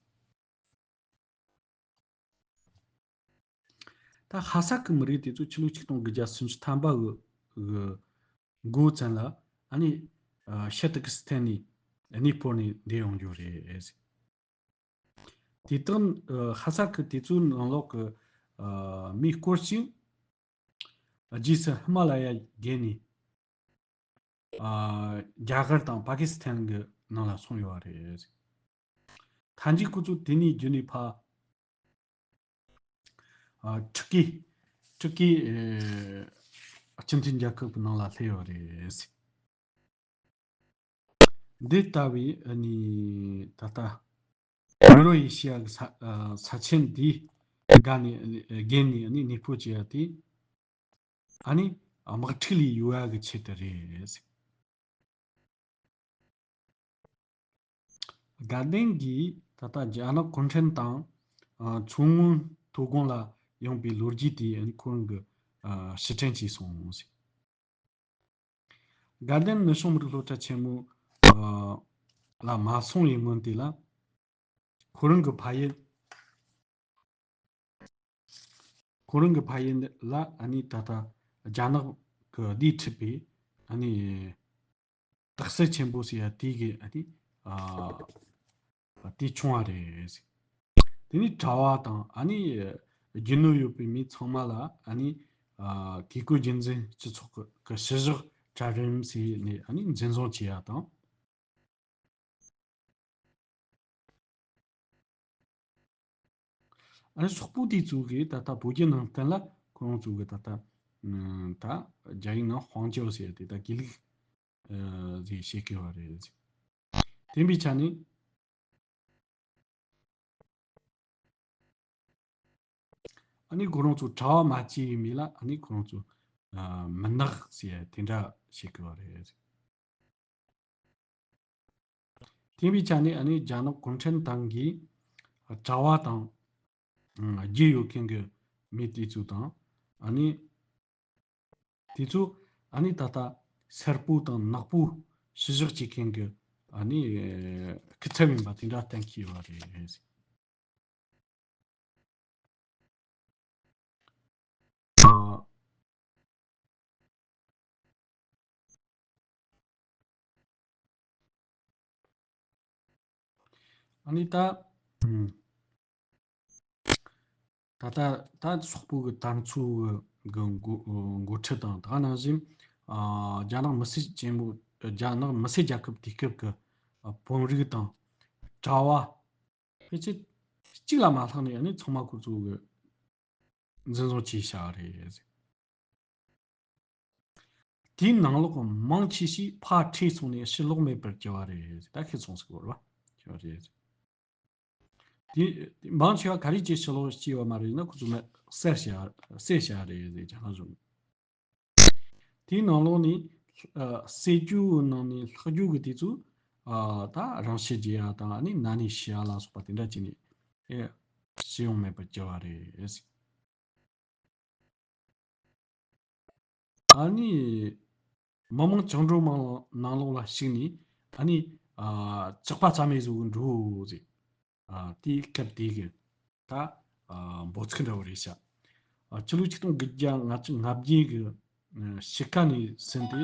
ད་ཧ་སག་གི་མི་རིགས་དེ་ཚོ་ཕྱི་ལོ་ཆིག་སྟོང་དགུ་བརྒྱ་སུམ་ཅུ་ཐམ་པ་གི་གི་འགོ་ཙམ་ལ་ཨ་ནི་ཨ་ཤི་ཏི་ཀི་སི་ཐན་ནས་གནས་སྤོར་ནས་བསྡད་ཡོང་རྒྱུ་རེད། དེ་དག་ཨ་ཧ་སག་གི་དེ་ཚོའི་ནང་ལོགས་ཀྱི་ཨ་མི་སྐོར་ཞིག་རྗེས་སུ་ཧི་མ་ལ་ཡ་བརྒལ་ནས་ཨ་རྒྱ་གར་དང་པ་ཀི་སི་ཐན་གྱི་ནང་ལ་སོང་ཡོད་པ་རེད། མཐའ་མཇུག་ཁོ་ཚོ་དེ་ནས་བརྒྱུད་ནས་ཕ་ཨ་ཊུར་ཀི་ཊུར་ཀི་ཨེ་སྤྱི་མཐུན་རྒྱལ་ཁབ་ཀྱི་ནང་ལ་སླེབས་ཡོད་རེད། འདི་ལྟ་བུའི་ཨ་ནི་ད་ལྟ་ཡུ་རོ་ཨེ་ཤི་ཡ་གི་ས་ཨ་ས་ཆེན་འདིའི་སྒང་ནས་ཨ་ནི་བརྒལ་ནས་ཨ་ནི་གནས་སྤོ་བྱས་ཡ་དེ་ཨ་ནི་དམག་འཁྲུག་ལས་གཡོལ་ཡ་གི་ཆེད་དུ་རེད། དགའ་ལྡན་གྱིས་ད་ལྟ་རྒྱ་ནག་གུང་ཁྲན་ཏང་ཨ་མཚོ་སྔོན་མཐོ་སྒང་ལ་ཡོང་པའི་ལོ་རྒྱུས་དེ་ཁོ་རང་གི་ཨ་ཕྱིར་དྲན་བྱས་སོང་ཟེར། དགའ་ལྡན་ནུབ་བྱང་མི་རིགས་སློབ་གྲྭ་ཆེན་མོ་ཨ་ལ་མ་སོང་བའི་སྔོན་དེ་ལ་ཁོ་རང་གི་ཕ་ཡུལ་ཁོ་རང་གི་ཕ་ཡུལ་ལ་ཨ་ནི་ད་ལྟ་རྒྱ་ནག་གི་སྡེ་ཁྲིད་པའི་ཨ་ནི་རྟགས་གསལ་ཆེན་པོ་ཟེར་ཡ་དེ་གི་ཨ་ནི་ཨ་དེ་བྱུང་བ་རེད། དེ་ནས་གྲྭ་བ་དང་ཨ་ནི་རྒྱུ་ནོར་ཡོད་པའི་མི་ཚང་མ་ལ་ཨ་ནི་ཨ་བཀས་བཀོད་རྒྱུད་འཛིན་སྤྱི་ཚོགས་ཀྱི་ཀྱི་བཤུ་གཞོག་གྲལ་རིམ་ཟེར་ནས་ཨ་ནི་འཛིན་བཟུང་བྱས་ཡ་དང་། ཨ་ནི་སོག་པོ་དེ་ཚོ་གིས་ད་ལྟ་བོད་བརྒྱུད་ནང་བསྟན་ལ་ཁོ་རང་ཚོ་གིས་ད་ལྟ་ཨ་ད་རྒྱ་ཡིག་ནང་དཔང་སྤྱོད་ཟེར་དེ་ད་དགེ་ལུགས་ཨ་ཟེར་བཤད་ཀྱི་ཡོད་རེད། དེ་འདྲའི་ཆ་ནས་ཨ་ནི་ཁོ་རང་ཚོ་གྲྭ་བ་མ་བྱས་པའི་མི་ལ་ཨ་ནི་ཁོ་རང་ཚོ་ཨ་མུན་ནག་ཟེར་དེ་འདྲ་བཤད་ཀྱི་ཡོད་རེད། དེ་འདྲའི་ཆ་ནས་ཨ་ནི་རྒྱ་ནག་གུང་ཁྲན་ཏང་གིས་གྲྭ་བ་དང་ཨ་རྒྱུས་ཡོད་མཁན་གྱི་མི་དེ་ཚོ་དང་ཨ་ནི་དེ་ཚོ་ཨ་ནི་ད་ལྟ་སེར་པོ་དང་ནག་པོ་བཤུ་གཞོག་བྱེད་མཁན་གྱི་ཨ་ནི་སྐུ་ཚབ་ཡིན་པ་དེ་འདྲ་གཏན་འཁེལ་ཡོད་རེད། ཨ་ཨ་ནི་ད་ཨུམ་ད་ལྟ་ད་སོག་པོ་གི་དར་མཚོ་གི་གི་འགོ་འགོ་ཁྲིད་དང་ད་ག་ནང་བཞིན་ཨ་རྒྱ་ནག་མི་སེར་ཆེན་མོ་རྒྱ་ནག་མི་སེར་རྒྱལ་ཁབ་དུས་སྐབས་ཀྱི་ཨ་བོད་རིགས་དང་གྲྭ་བ་ཕལ་ཆེར་གཅིག་ལ་མ་ལྷག་ནས་ཨ་ནི་ཚང་མ་ཁོ་ཚོ་གི་འཛིན་བཟུང་བྱས་བཞག་རེད། དེའི་ནང་ལོགས་མང་ཆེ་ཤོས་ཕར་ཁྲིད་སོང་ནས་ཕྱིར་ལོག་མེད་པར་གྱུར་པ་རེད། ད་ཁྱེད་ཚོང་ཟེར་གོ་ར་གྱུར་པ་རེད། དེ་མང་ཆེ་བ་ག་རེ་བྱས་ཕྱིར་ལོག་སྐྱེས་པ་མ་རེད་ན་ཁོ་ཚོ་ནི་བསད་བཞག་བསད་བཞག་རེད་ཟེར་ཀྱང་ན་བཟུང་། དེའི་ནང་ལོགས་ནས་ཨ་བསད་རྒྱུའི་ནང་ནས་ལྷག་རྒྱུ་གི་དེ་ཚོ་ཨ་ད་རང་ཤི་རྒྱག་ཡ་དང་ཨ་ནི་ན་ནས་ཤི་ཡ་ལ་སོགས་པ་དེ་འདྲ་བྱས་ནས་ཨེ་ཤི་ཡོང་མེད་པར་གྱུར་པ་རེད། ཨ་ནི་མི་མང་བཅིངས་འགྲོལ་དམག་ནང་ལོགས་ལ་ཞུགས་ནས་ཨ་ནི་ཨ་ཇག་པ་རྩ་མེད་བཟོ་གི་འགྲོ་ཟེར། ཨ་དེའི་སྐབས་དེ་གི་ད་ཨ་འབོད་ཚིག་འདྲ་བོ་རེད་ཤག་ཨ་ཕྱི་ལོ་ཆིག་སྟོང་དགུ་བརྒྱ་ལྔ་བཅུ་ང་བརྒྱད་གི་ཨ་དཔྱིད་ཀ་ནས་ཟིན་ཏེ་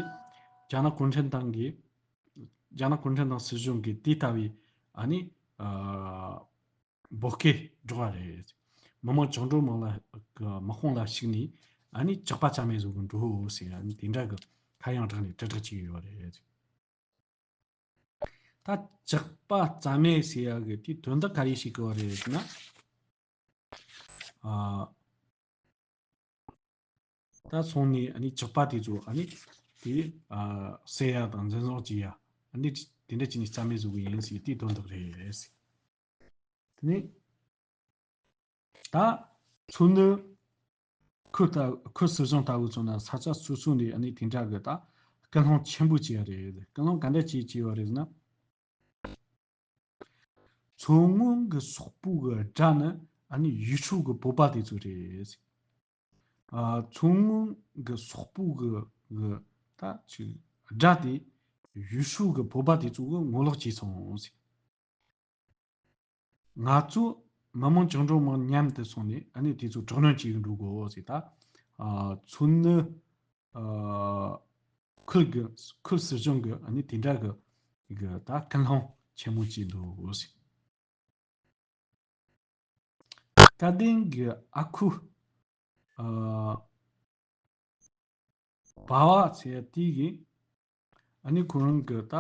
རྒྱ་ནག་གུང་ཁྲན་ཏང་གིས་རྒྱ་ནག་གུང་ཁྲན་ཏང་སྲིད་གཞུང་གིས་དེ་ལྟ་བུའི་ཨ་ནི་ཨ་འབོད་སྐུལ་སྒྲོག་པ་རེད། མི་མང་བཅིངས་འགྲོལ་དམག་ལ་གི་དམག་དཔུང་ལ་ཞུགས་ནས་ཨ་ནི་ཇག་པ་རྩ་མེད་བཟོ་གི་འགྲོ་ཟེར་ཨ་ནི་དེ་འདྲ་གི་ཁ་གཡང་བསྒྲགས་ནས་དྲིལ་བསྒྲགས་བྱེད་ཀྱི་ཡོད་རེད། ད་ཇག་པ་རྩ་མེད་ཟེར་ཡ་གི་དེའི་དོན་དག་ག་རེ་བཤད་ཀྱི་ཡོད་རེད་ཟེར་ན། ཨ་ད་སོང་ནས་ཨ་ནི་ཇག་པ་དེ་ཚོ་ཨ་ནི་དེ་ཨ་བསད་ཡ་དང་འཛིན་བཟུང་བྱེད་ཡ་ཨ་ནི་དེ་འདྲ་བྱས་ནས་རྩ་མེད་བཟོ་གི་ཡིན་ཟེར་དེའི་དོན་དག་རེད། དེ་ནས་ད་མཚོ་སྣོད་ཁུལ་ལྟ་ཁུལ་སྲིད་གཞུང་ལྟ་བུ་ཚོ་ན་ས་ཆ་སོ་སོ་ནས་ཨ་ནི་དེ་འདྲ་གི་ད་སྐུལ་སློང་ཆེན་པོ་བྱས་རེད། སྐུལ་སློང་ག་འདྲ་བྱས་བྱས་པ་རེད་ཟེར་ན། མཚོ་སྔོན་གྱི་སོག་པོ་གི་དགྲ་ནི་ཨ་ནི་ཡུས་ཧྲུའུ་གི་བོད་པ་དེ་ཚོ་རེད། ཨ། མཚོ་སྔོན་གྱི་སོག་པོ་གི་གི་ད་ཅིག་དགྲ་དེ་ཡུས་ཧྲུའུ་གི་བོད་པ་དེ་ཚོ་གི་ངོ་ལོག་བྱས་སོང་ཟེར། ང་ཚོ་མི་དམངས་བཅིངས་འགྲོལ་དམག་མཉམ་དུ་སོང་ནས་ཨ་ནི་དེ་ཚོ་དྲག་གནོན་བྱེད་གི་འགྲོ་དགོས་ཟེར། ད་ཨ་མཚོ་སྣོད་ཨ་ཁུལ་གྱི་ཁུལ་སྲིད་གཞུང་གི་ཨ་ནི་དེ་འདྲ་གི་གི་ད་སྐུལ་སློང་ཆེན་མོ་བྱས་འདུག་ཟེར། སྐལ་ལྡན་གྱི་ཨ་ཁུ་ཨ་བ་བ་ཟེར་ཡ་དེ་གིས་ཨ་ནི་ཁོ་རང་གི་ད་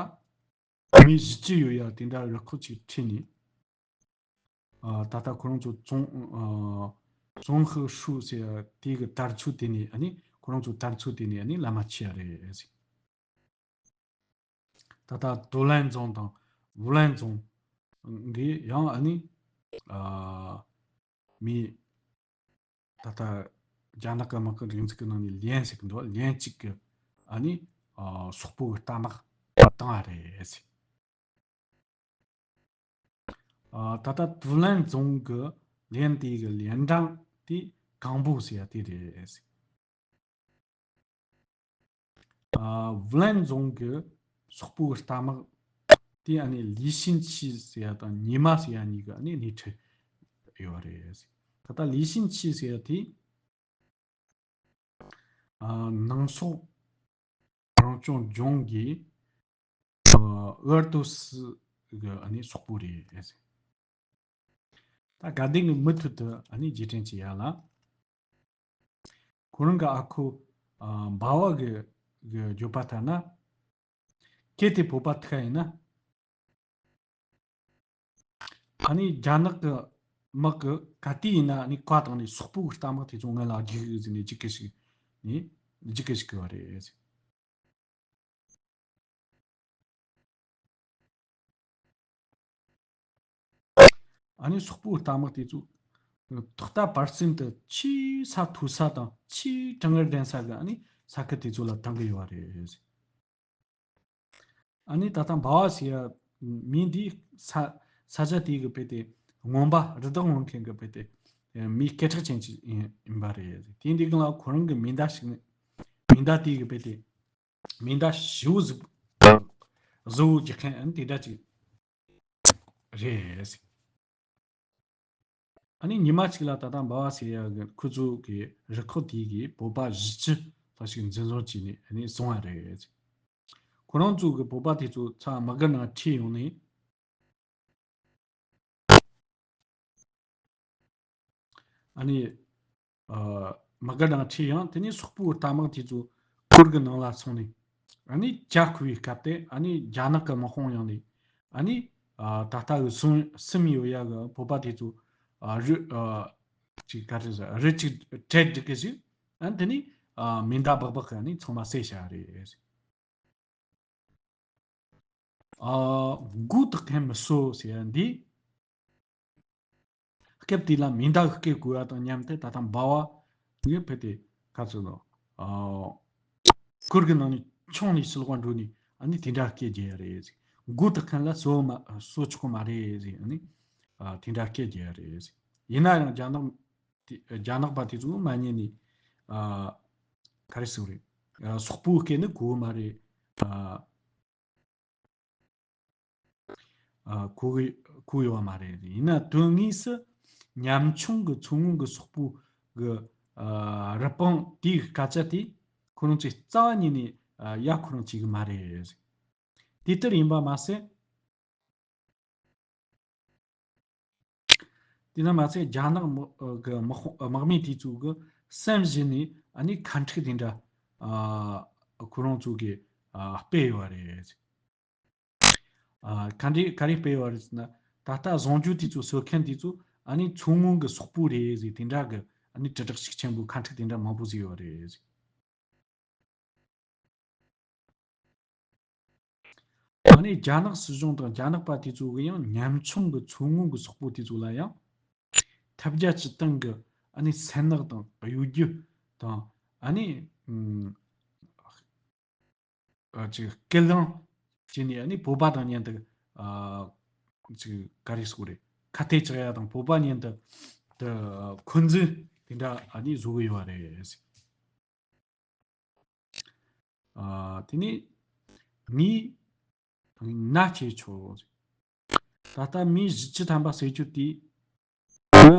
མི་བཞི་བཅུ་ཡོད་ཡ་དེ་འདྲ་རུ་ཁག་ཅིག་ཁྲིད་ནས། ཨ། ད་ལྟ་ཁོ་རང་ཚོ་ཙུང་ཨ་ཙུང་ཧི་ཧྲུའུ་ཟེར་ཡ་དེ་གི་དར་ཚུལ་དེ་ནས་ཨ་ནི་ཁོ་རང་ཚོ་དར་ཚུལ་དེ་ནས་ཨ་ནི་ལམ་མ་ཆས་ཡ་རེད་ཟེར། ད་ལྟ་ཏུའུ་ལན་རྫོང་དང་ཝུའུ་ལན་རྫོང་གི་ཡང་ཨ་ནི་ཨ་མི་ད་ལྟ་རྒྱ་ནག་གི་དམག་གི་སྒྲིག་འཛུགས་ཀྱི་ནང་ནས་ལན་ཟེར་གི་འདུག་ལན་གཅིག་གི་ཨ་ནི་ཨ་སོག་པོ་གི་རྟ་དམག་བཏང་བ་རེད་ཟེར། ཨ། ད་ལྟ་ཏུའུ་ལན་རྫོང་གི་ལན་དེ་གི་ལན་གྲངས་དེ་གང་པོ་ཟེར་ཡ་དེ་རེད། ཨ། ཝུའུ་ལན་རྫོང་གི་སོག་པོའི་རྟ་དམག་དེ་ཨ་ནི་ལི་ཤིན་ཆི་ཟེར་ཡ་དང་ཉི་མ་ཟེར་ཡ་གཉིས་ཀྱི་ཨ་ནི་སྣེ་ཁྲིད་ཡོད་རེད། ད་ལྟ་ལི་ཤིན་ཆི་ཟེར་ཡ་དེ་ཨ་ནང་སོག་རང་སྐྱོང་ལྗོངས་ཀྱི་ཨ་ཨུར་ཏུ་སི་གི་ཨ་ནི་སོག་པོ་རེད། ད་དགའ་ལྡན་གྱི་མུ་མཐུད་དུ་ཨ་ནི་རྗེས་དྲན་བྱེད་ཡ་ལ། ཁོ་རང་གི་ཨ་ཁུ་ཨ་འབའ་བ་གི་གི་བརྗོད་པ་ལྟར་ན། གལ་ཏེ་བོད་པ་ཐུག་ཡིན་ན། ཨ་ནི་རྒྱ་ནག་གི་དམག་གི་ག་དུས་ཡིན་ན་ཨ་ནི་བཀའ་བཏང་ནས་སོག་པོ་གི་རྟ་དམག་དེ་ཚོ་སྔོན་ལ་རྒྱུག་ཟེར་ནས་འཇིགས་སྐུལ་ཞིག་ནས་འཇིགས་སྐུལ་ཞིག་བསྐུལ་བ་རེད། ཨ་ནི་སོག་པོའི་རྟ་དམག་དེ་ཚོ་ཐོག་མཐའ་བར་གསུམ་དུ་ཆེས་ས་མཐོ་ས་དང་ཆེས་གྲང་ངར་ལྡན་ས་གི་ཨ་ནི་ས་ཁུལ་དེ་ཚོ་ལ་བཏང་གི་ཡོད་པ་རེད། ཨ་ནི་ད་ལྟ་འབའ་བ་ཟེར་ཡ་མི་འདི་ས་ས་ཆ་དེ་གི་དཔེ་དེ་རྔོན་པ་རི་དྭགས་རྔོན་མཁན་གི་དཔེ་དེ་མི་སྐད་གྲགས་ཅན་ཅིག་ཡིན་ཡིན་པ་རེད། དེ་འདི་གི་ལ་ཁོ་རང་གི་མེ་མདའ་ཞིག་ནི་མེ་མདའ་དེ་གི་དཔེ་དེ། མེ་མདའ་ཞེ་པོ་གཟུགས་གཟུགས་པོ་རྒྱག་མཁན་ཨ་ནི་དེ་འདྲ་ཅིག་རེད། ཨ་ནི་ཉི་མ་གཅིག་ལ་ད་ལྟ་འབའ་བ་ཟེར་ཡ་གི་ཁོ་ཚོ་གི་རུ་ཁག་དེ་གིས་བོད་པ་བཞི་བཅུ་ལྷག་ཞིག་འཛིན་བཟུང་བྱས་ནས་ཨ་ནི་བཟུང་བ་རེད། ཁོ་རང་ཚོ་གི་བོད་པ་དེ་ཚོ་ཚང་མ་དམག་སྒར་ནང་ཁྲིད་ཡོང་ནས། ཨ་ནི། ཨ། དམག་སྒར་ནང་ཁྲིད་ཡང་དེ་ནས་སོག་པོའི་རྟ་དམག་དེ་ཚོ་གུར་གྱི་ནང་ལ་སོང་ནས། ཨ་ནི་ཇ་ཁུ་བའི་སྐབས་དེ་ཨ་ནི་རྒྱ་ནག་གི་དམག་དཔུང་ཡོང་ནས། ཨ་ནི། ཨ། ད་ལྟ་གི་སུམ་སུམ་ཡོད་ཡ་གི་བོད་པ་དེ་ཚོ། ཨ། རུ། ཨ། ཅིག་ག་རེ་ཟེར་རུ་གཅིག་བྲལ་འགྲིག་གི་ཞིག་ཨ་ནི་དེ་ནས། ཨ། མེ་མདའ་སྦག་སྦག་གི་ཨ་ནི་ཚང་མ་བསད་བྱ་རེད། ཨ། མགོ་བཏགས་མཁན་མི་གསོད་ཟེར་ཡ་འདི། སྐབས་དེ་ལ་མེ་མདའ་སྐད་གོ་ཡ་དང་མཉམ་དུ་ད་ལྟ་འབའ་བ་ངས་ཕེབས་ཏེ་ག་ཚོད་ལ། ཨ། གུར་གྱི་ནང་ནས་མཆོང་ནས་ཕྱི་ལོགས་འགྲོ་ནས་ཨ་ནི་དེ་འདྲ་སྐད་རྒྱག་ཡ་རེད་ཟེར། མགོ་བཏགས་མཁན་ལ་གསོད་མ་གསོད་ཆོག་གི་མ་རེད་ཟེར་ཨ་ནི། ཨ། དེ་འདྲ་སྐད་རྒྱག་ཡ་རེད་ཟེར། ཡིན་ན་ཡང་རྒྱ་ནག་དེ་རྒྱ་ནག་པ་དེ་ཚོ་མ་ཉན་ནས། ཨ། ག་རེ་ཟེར་རེད། ཨ། སོག་པོའི་སྐད་ནི་གོ་གི་མ་རེད། ཨ། ཨ། གོ་གི་གོ་ཡོད་པ་མ་རེད། ཡིན་ན་དོན་དངོས་སུ་ཉམ་ཆུང་གི་མཚོ་སྔོན་གི་སོག་པོ་གི། ཨ། རི་སྤུངས་དེའི་སྐད་ཆ་དེ་ཁོ་རང་ཚོས་རྩ་བ་ཉིད་ནས། ཨ། ཡ་ཁོ་རང་བྱེད་གི་མ་རེད། དེ་ལྟར་ཡིན་པ་མ་ཟད། དེ་ན་མ་ཚད་རྒྱ་ནག་དམག་གི་དམག་དམག་མི་དེ་ཚོ་གི་སེམས་གཞི་ནས་ཨ་ནི་ཁ་འཁྲིག་དེ་འདྲ། ཨ། ཁོ་རང་ཚོ་གི། ཨ། སྤེལ་ཡོད་རེད། ཨ། ག་འདྲས་ག་རེ་སྤེལ་ཡོད་རེད་ཟེར་ན། ད་ལྟ་བཟུང་རྒྱུ་དེ་ཚོ་གསོད་མཁན་དེ་ཚོ་ཨ་ནི་མཚོ་སྔོན་གི་སོག་པོ་རེད་ཟེར་དེ་འདྲ་གི་ཨ་ནི་དྲིལ་བསྒྲགས་ཤུགས་ཆེན་པོ་ཁ་འཁྲིག་དེ་འདྲ་མང་པོ་བཟོས་ཡོད་རེད། ཨ། ཨ་ནི་རྒྱ་ནག་སྲིད་གཞུང་དང་རྒྱ་ནག་པ་དེ་ཚོ་གི་ཡང་ཉམ་ཆུང་གི་མཚོ་སྔོན་གི་སོག་པོ་དེ་ཚོ་ལ་ཡང་ཐབས་བརྒྱ་ཇུས་སྟོང་གི་ཨ་ནི་སེམས་ནག་དང་གཡོ་སྒྱུ་དང་ཨ་ནི་ཨ་ཅིག་སྐུལ་སློང་བྱས་ནས་ཨ་ནི་བོད་པ་དང་མཉམ་དུ་ཨ་ཅིག་ག་རེ་ཟེར་དགོས་རེད། ཁ་གཏད་གཅོག་ཡ་དང་བོད་པ་མཉམ་དུ་དུ་འཁོན་འཛིན་དེ་འདྲ་ཨ་ནི་བཟོ་གི་ཡོད་རེད། ཨ་དེ་ནས་མི་ནད་སྐྱེ་ཆོག་ད་ལྟ་མི་བཞི་བཅུ་ཐམ་པ་བསད་རྒྱུ་དེ་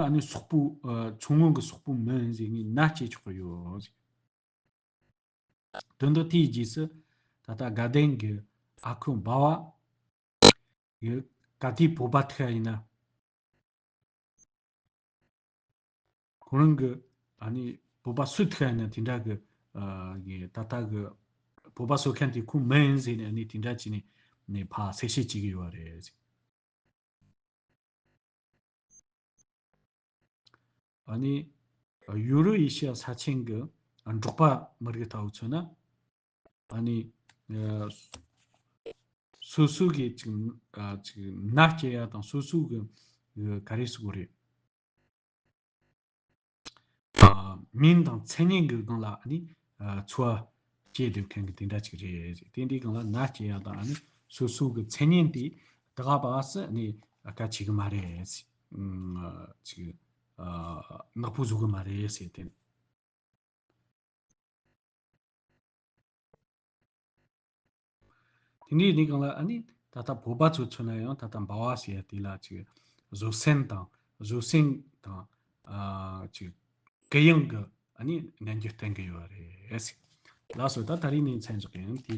ཨ་ནི་སོག་པོ་ཨ་མཚོ་སྔོན་གི་སོག་པོ་མིན་ཟེར་ནས་ནད་སྐྱེ་ཆོག་གི་ཡོད། དོན་དག་དེའི་རྗེས་སུ་ད་ལྟ་དགའ་ལྡན་གྱི་ཨ་ཁུ་འབའ་བ་གི་ག་དུས་བོད་པ་ཐུག་ཡིན་ན། ཁོ་རང་གི་ཨ་ནི་བོད་པ་སུ་ཐུག་ཡིན་ན་དེ་འདྲ་གི་ཨ་གི་ད་ལྟ་གི་བོད་པ་གསོད་མཁན་དེ་ཁོ་མིན་ཟེར་ནས་ཨ་ནི་དེ་འདྲ་བྱས་ནས་ནས་ཕར་གསལ་བཤད་བྱེད་ཀྱི་ཡོད་རེད། ཨ་ནི་ཡུ་རོ་ཨེ་ཤི་ཡ་ས་ཆེན་གྱི་འབྲོག་པ་མི་རིགས་ལྟ་བུ་མཚོན་ན་ཨ་ནི་སོ་སོ་གི་ཅིག་ཅིག་ནད་སྐྱེ་ཡ་དང་སོ་སོ་གི་ག་རེ་ཟེར་དགོས་རེད། མིང་དང་མཚན་སྙན་གྱི་སྒང་ལ་ཨ་ནི་འཚོ་བ་སྐྱེལ་སྡོད་མཁན་གྱི་དེ་འདྲ་ཅིག་རེད། དེ་འདྲའི་སྒང་ལ་ནད་སྐྱེ་ཡ་དང་ཨ་ནི་སོ་སོ་གི་མཚན་སྙན་དེ་ད་ག་པ་སི་ཨ་ནི་ཨ་ཀ་བྱེད་གི་མ་རེད། ཅིག་ནག་པོ་བཟོ་གི་མ་རེད་ཟེར་དེ། དེ་འདྲའི་ནི་གང་ལ་ཨ་ནི་ད་ལྟ་བོད་པ་ཚོ་མཚོན་ན་ཡང་ད་ལྟ་འབའ་བ་ཟེར་ཡ་དེ་ལ་ཅིག་བཟོད་སེམས་དང་བཟོད་སེམས་དང་ཨ་ཅིག་གུ་ཡངས་ཀྱི་ཨ་ནི་ནན་གྱིས་བསྟན་གྱི་ཡོད་རེད། ལགས་སོ། ད་ད་རིང་ནས་མཚམས་འཇོག་གི་ཡིན། དེ་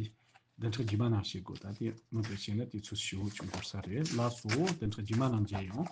བདུན་ཕྲག་རྗེས་མ་ནང་བཤད་དགོས། ད་དེ་མུ་མཐུད་བཤད་ན་དུས་ཚོད་ཞེ་པོ་ཅིག་འགོར་ས་རེད། ལགས་སོ། བདུན་ཕྲག་རྗེས་མ་ནང་མཇལ་ཡོང་།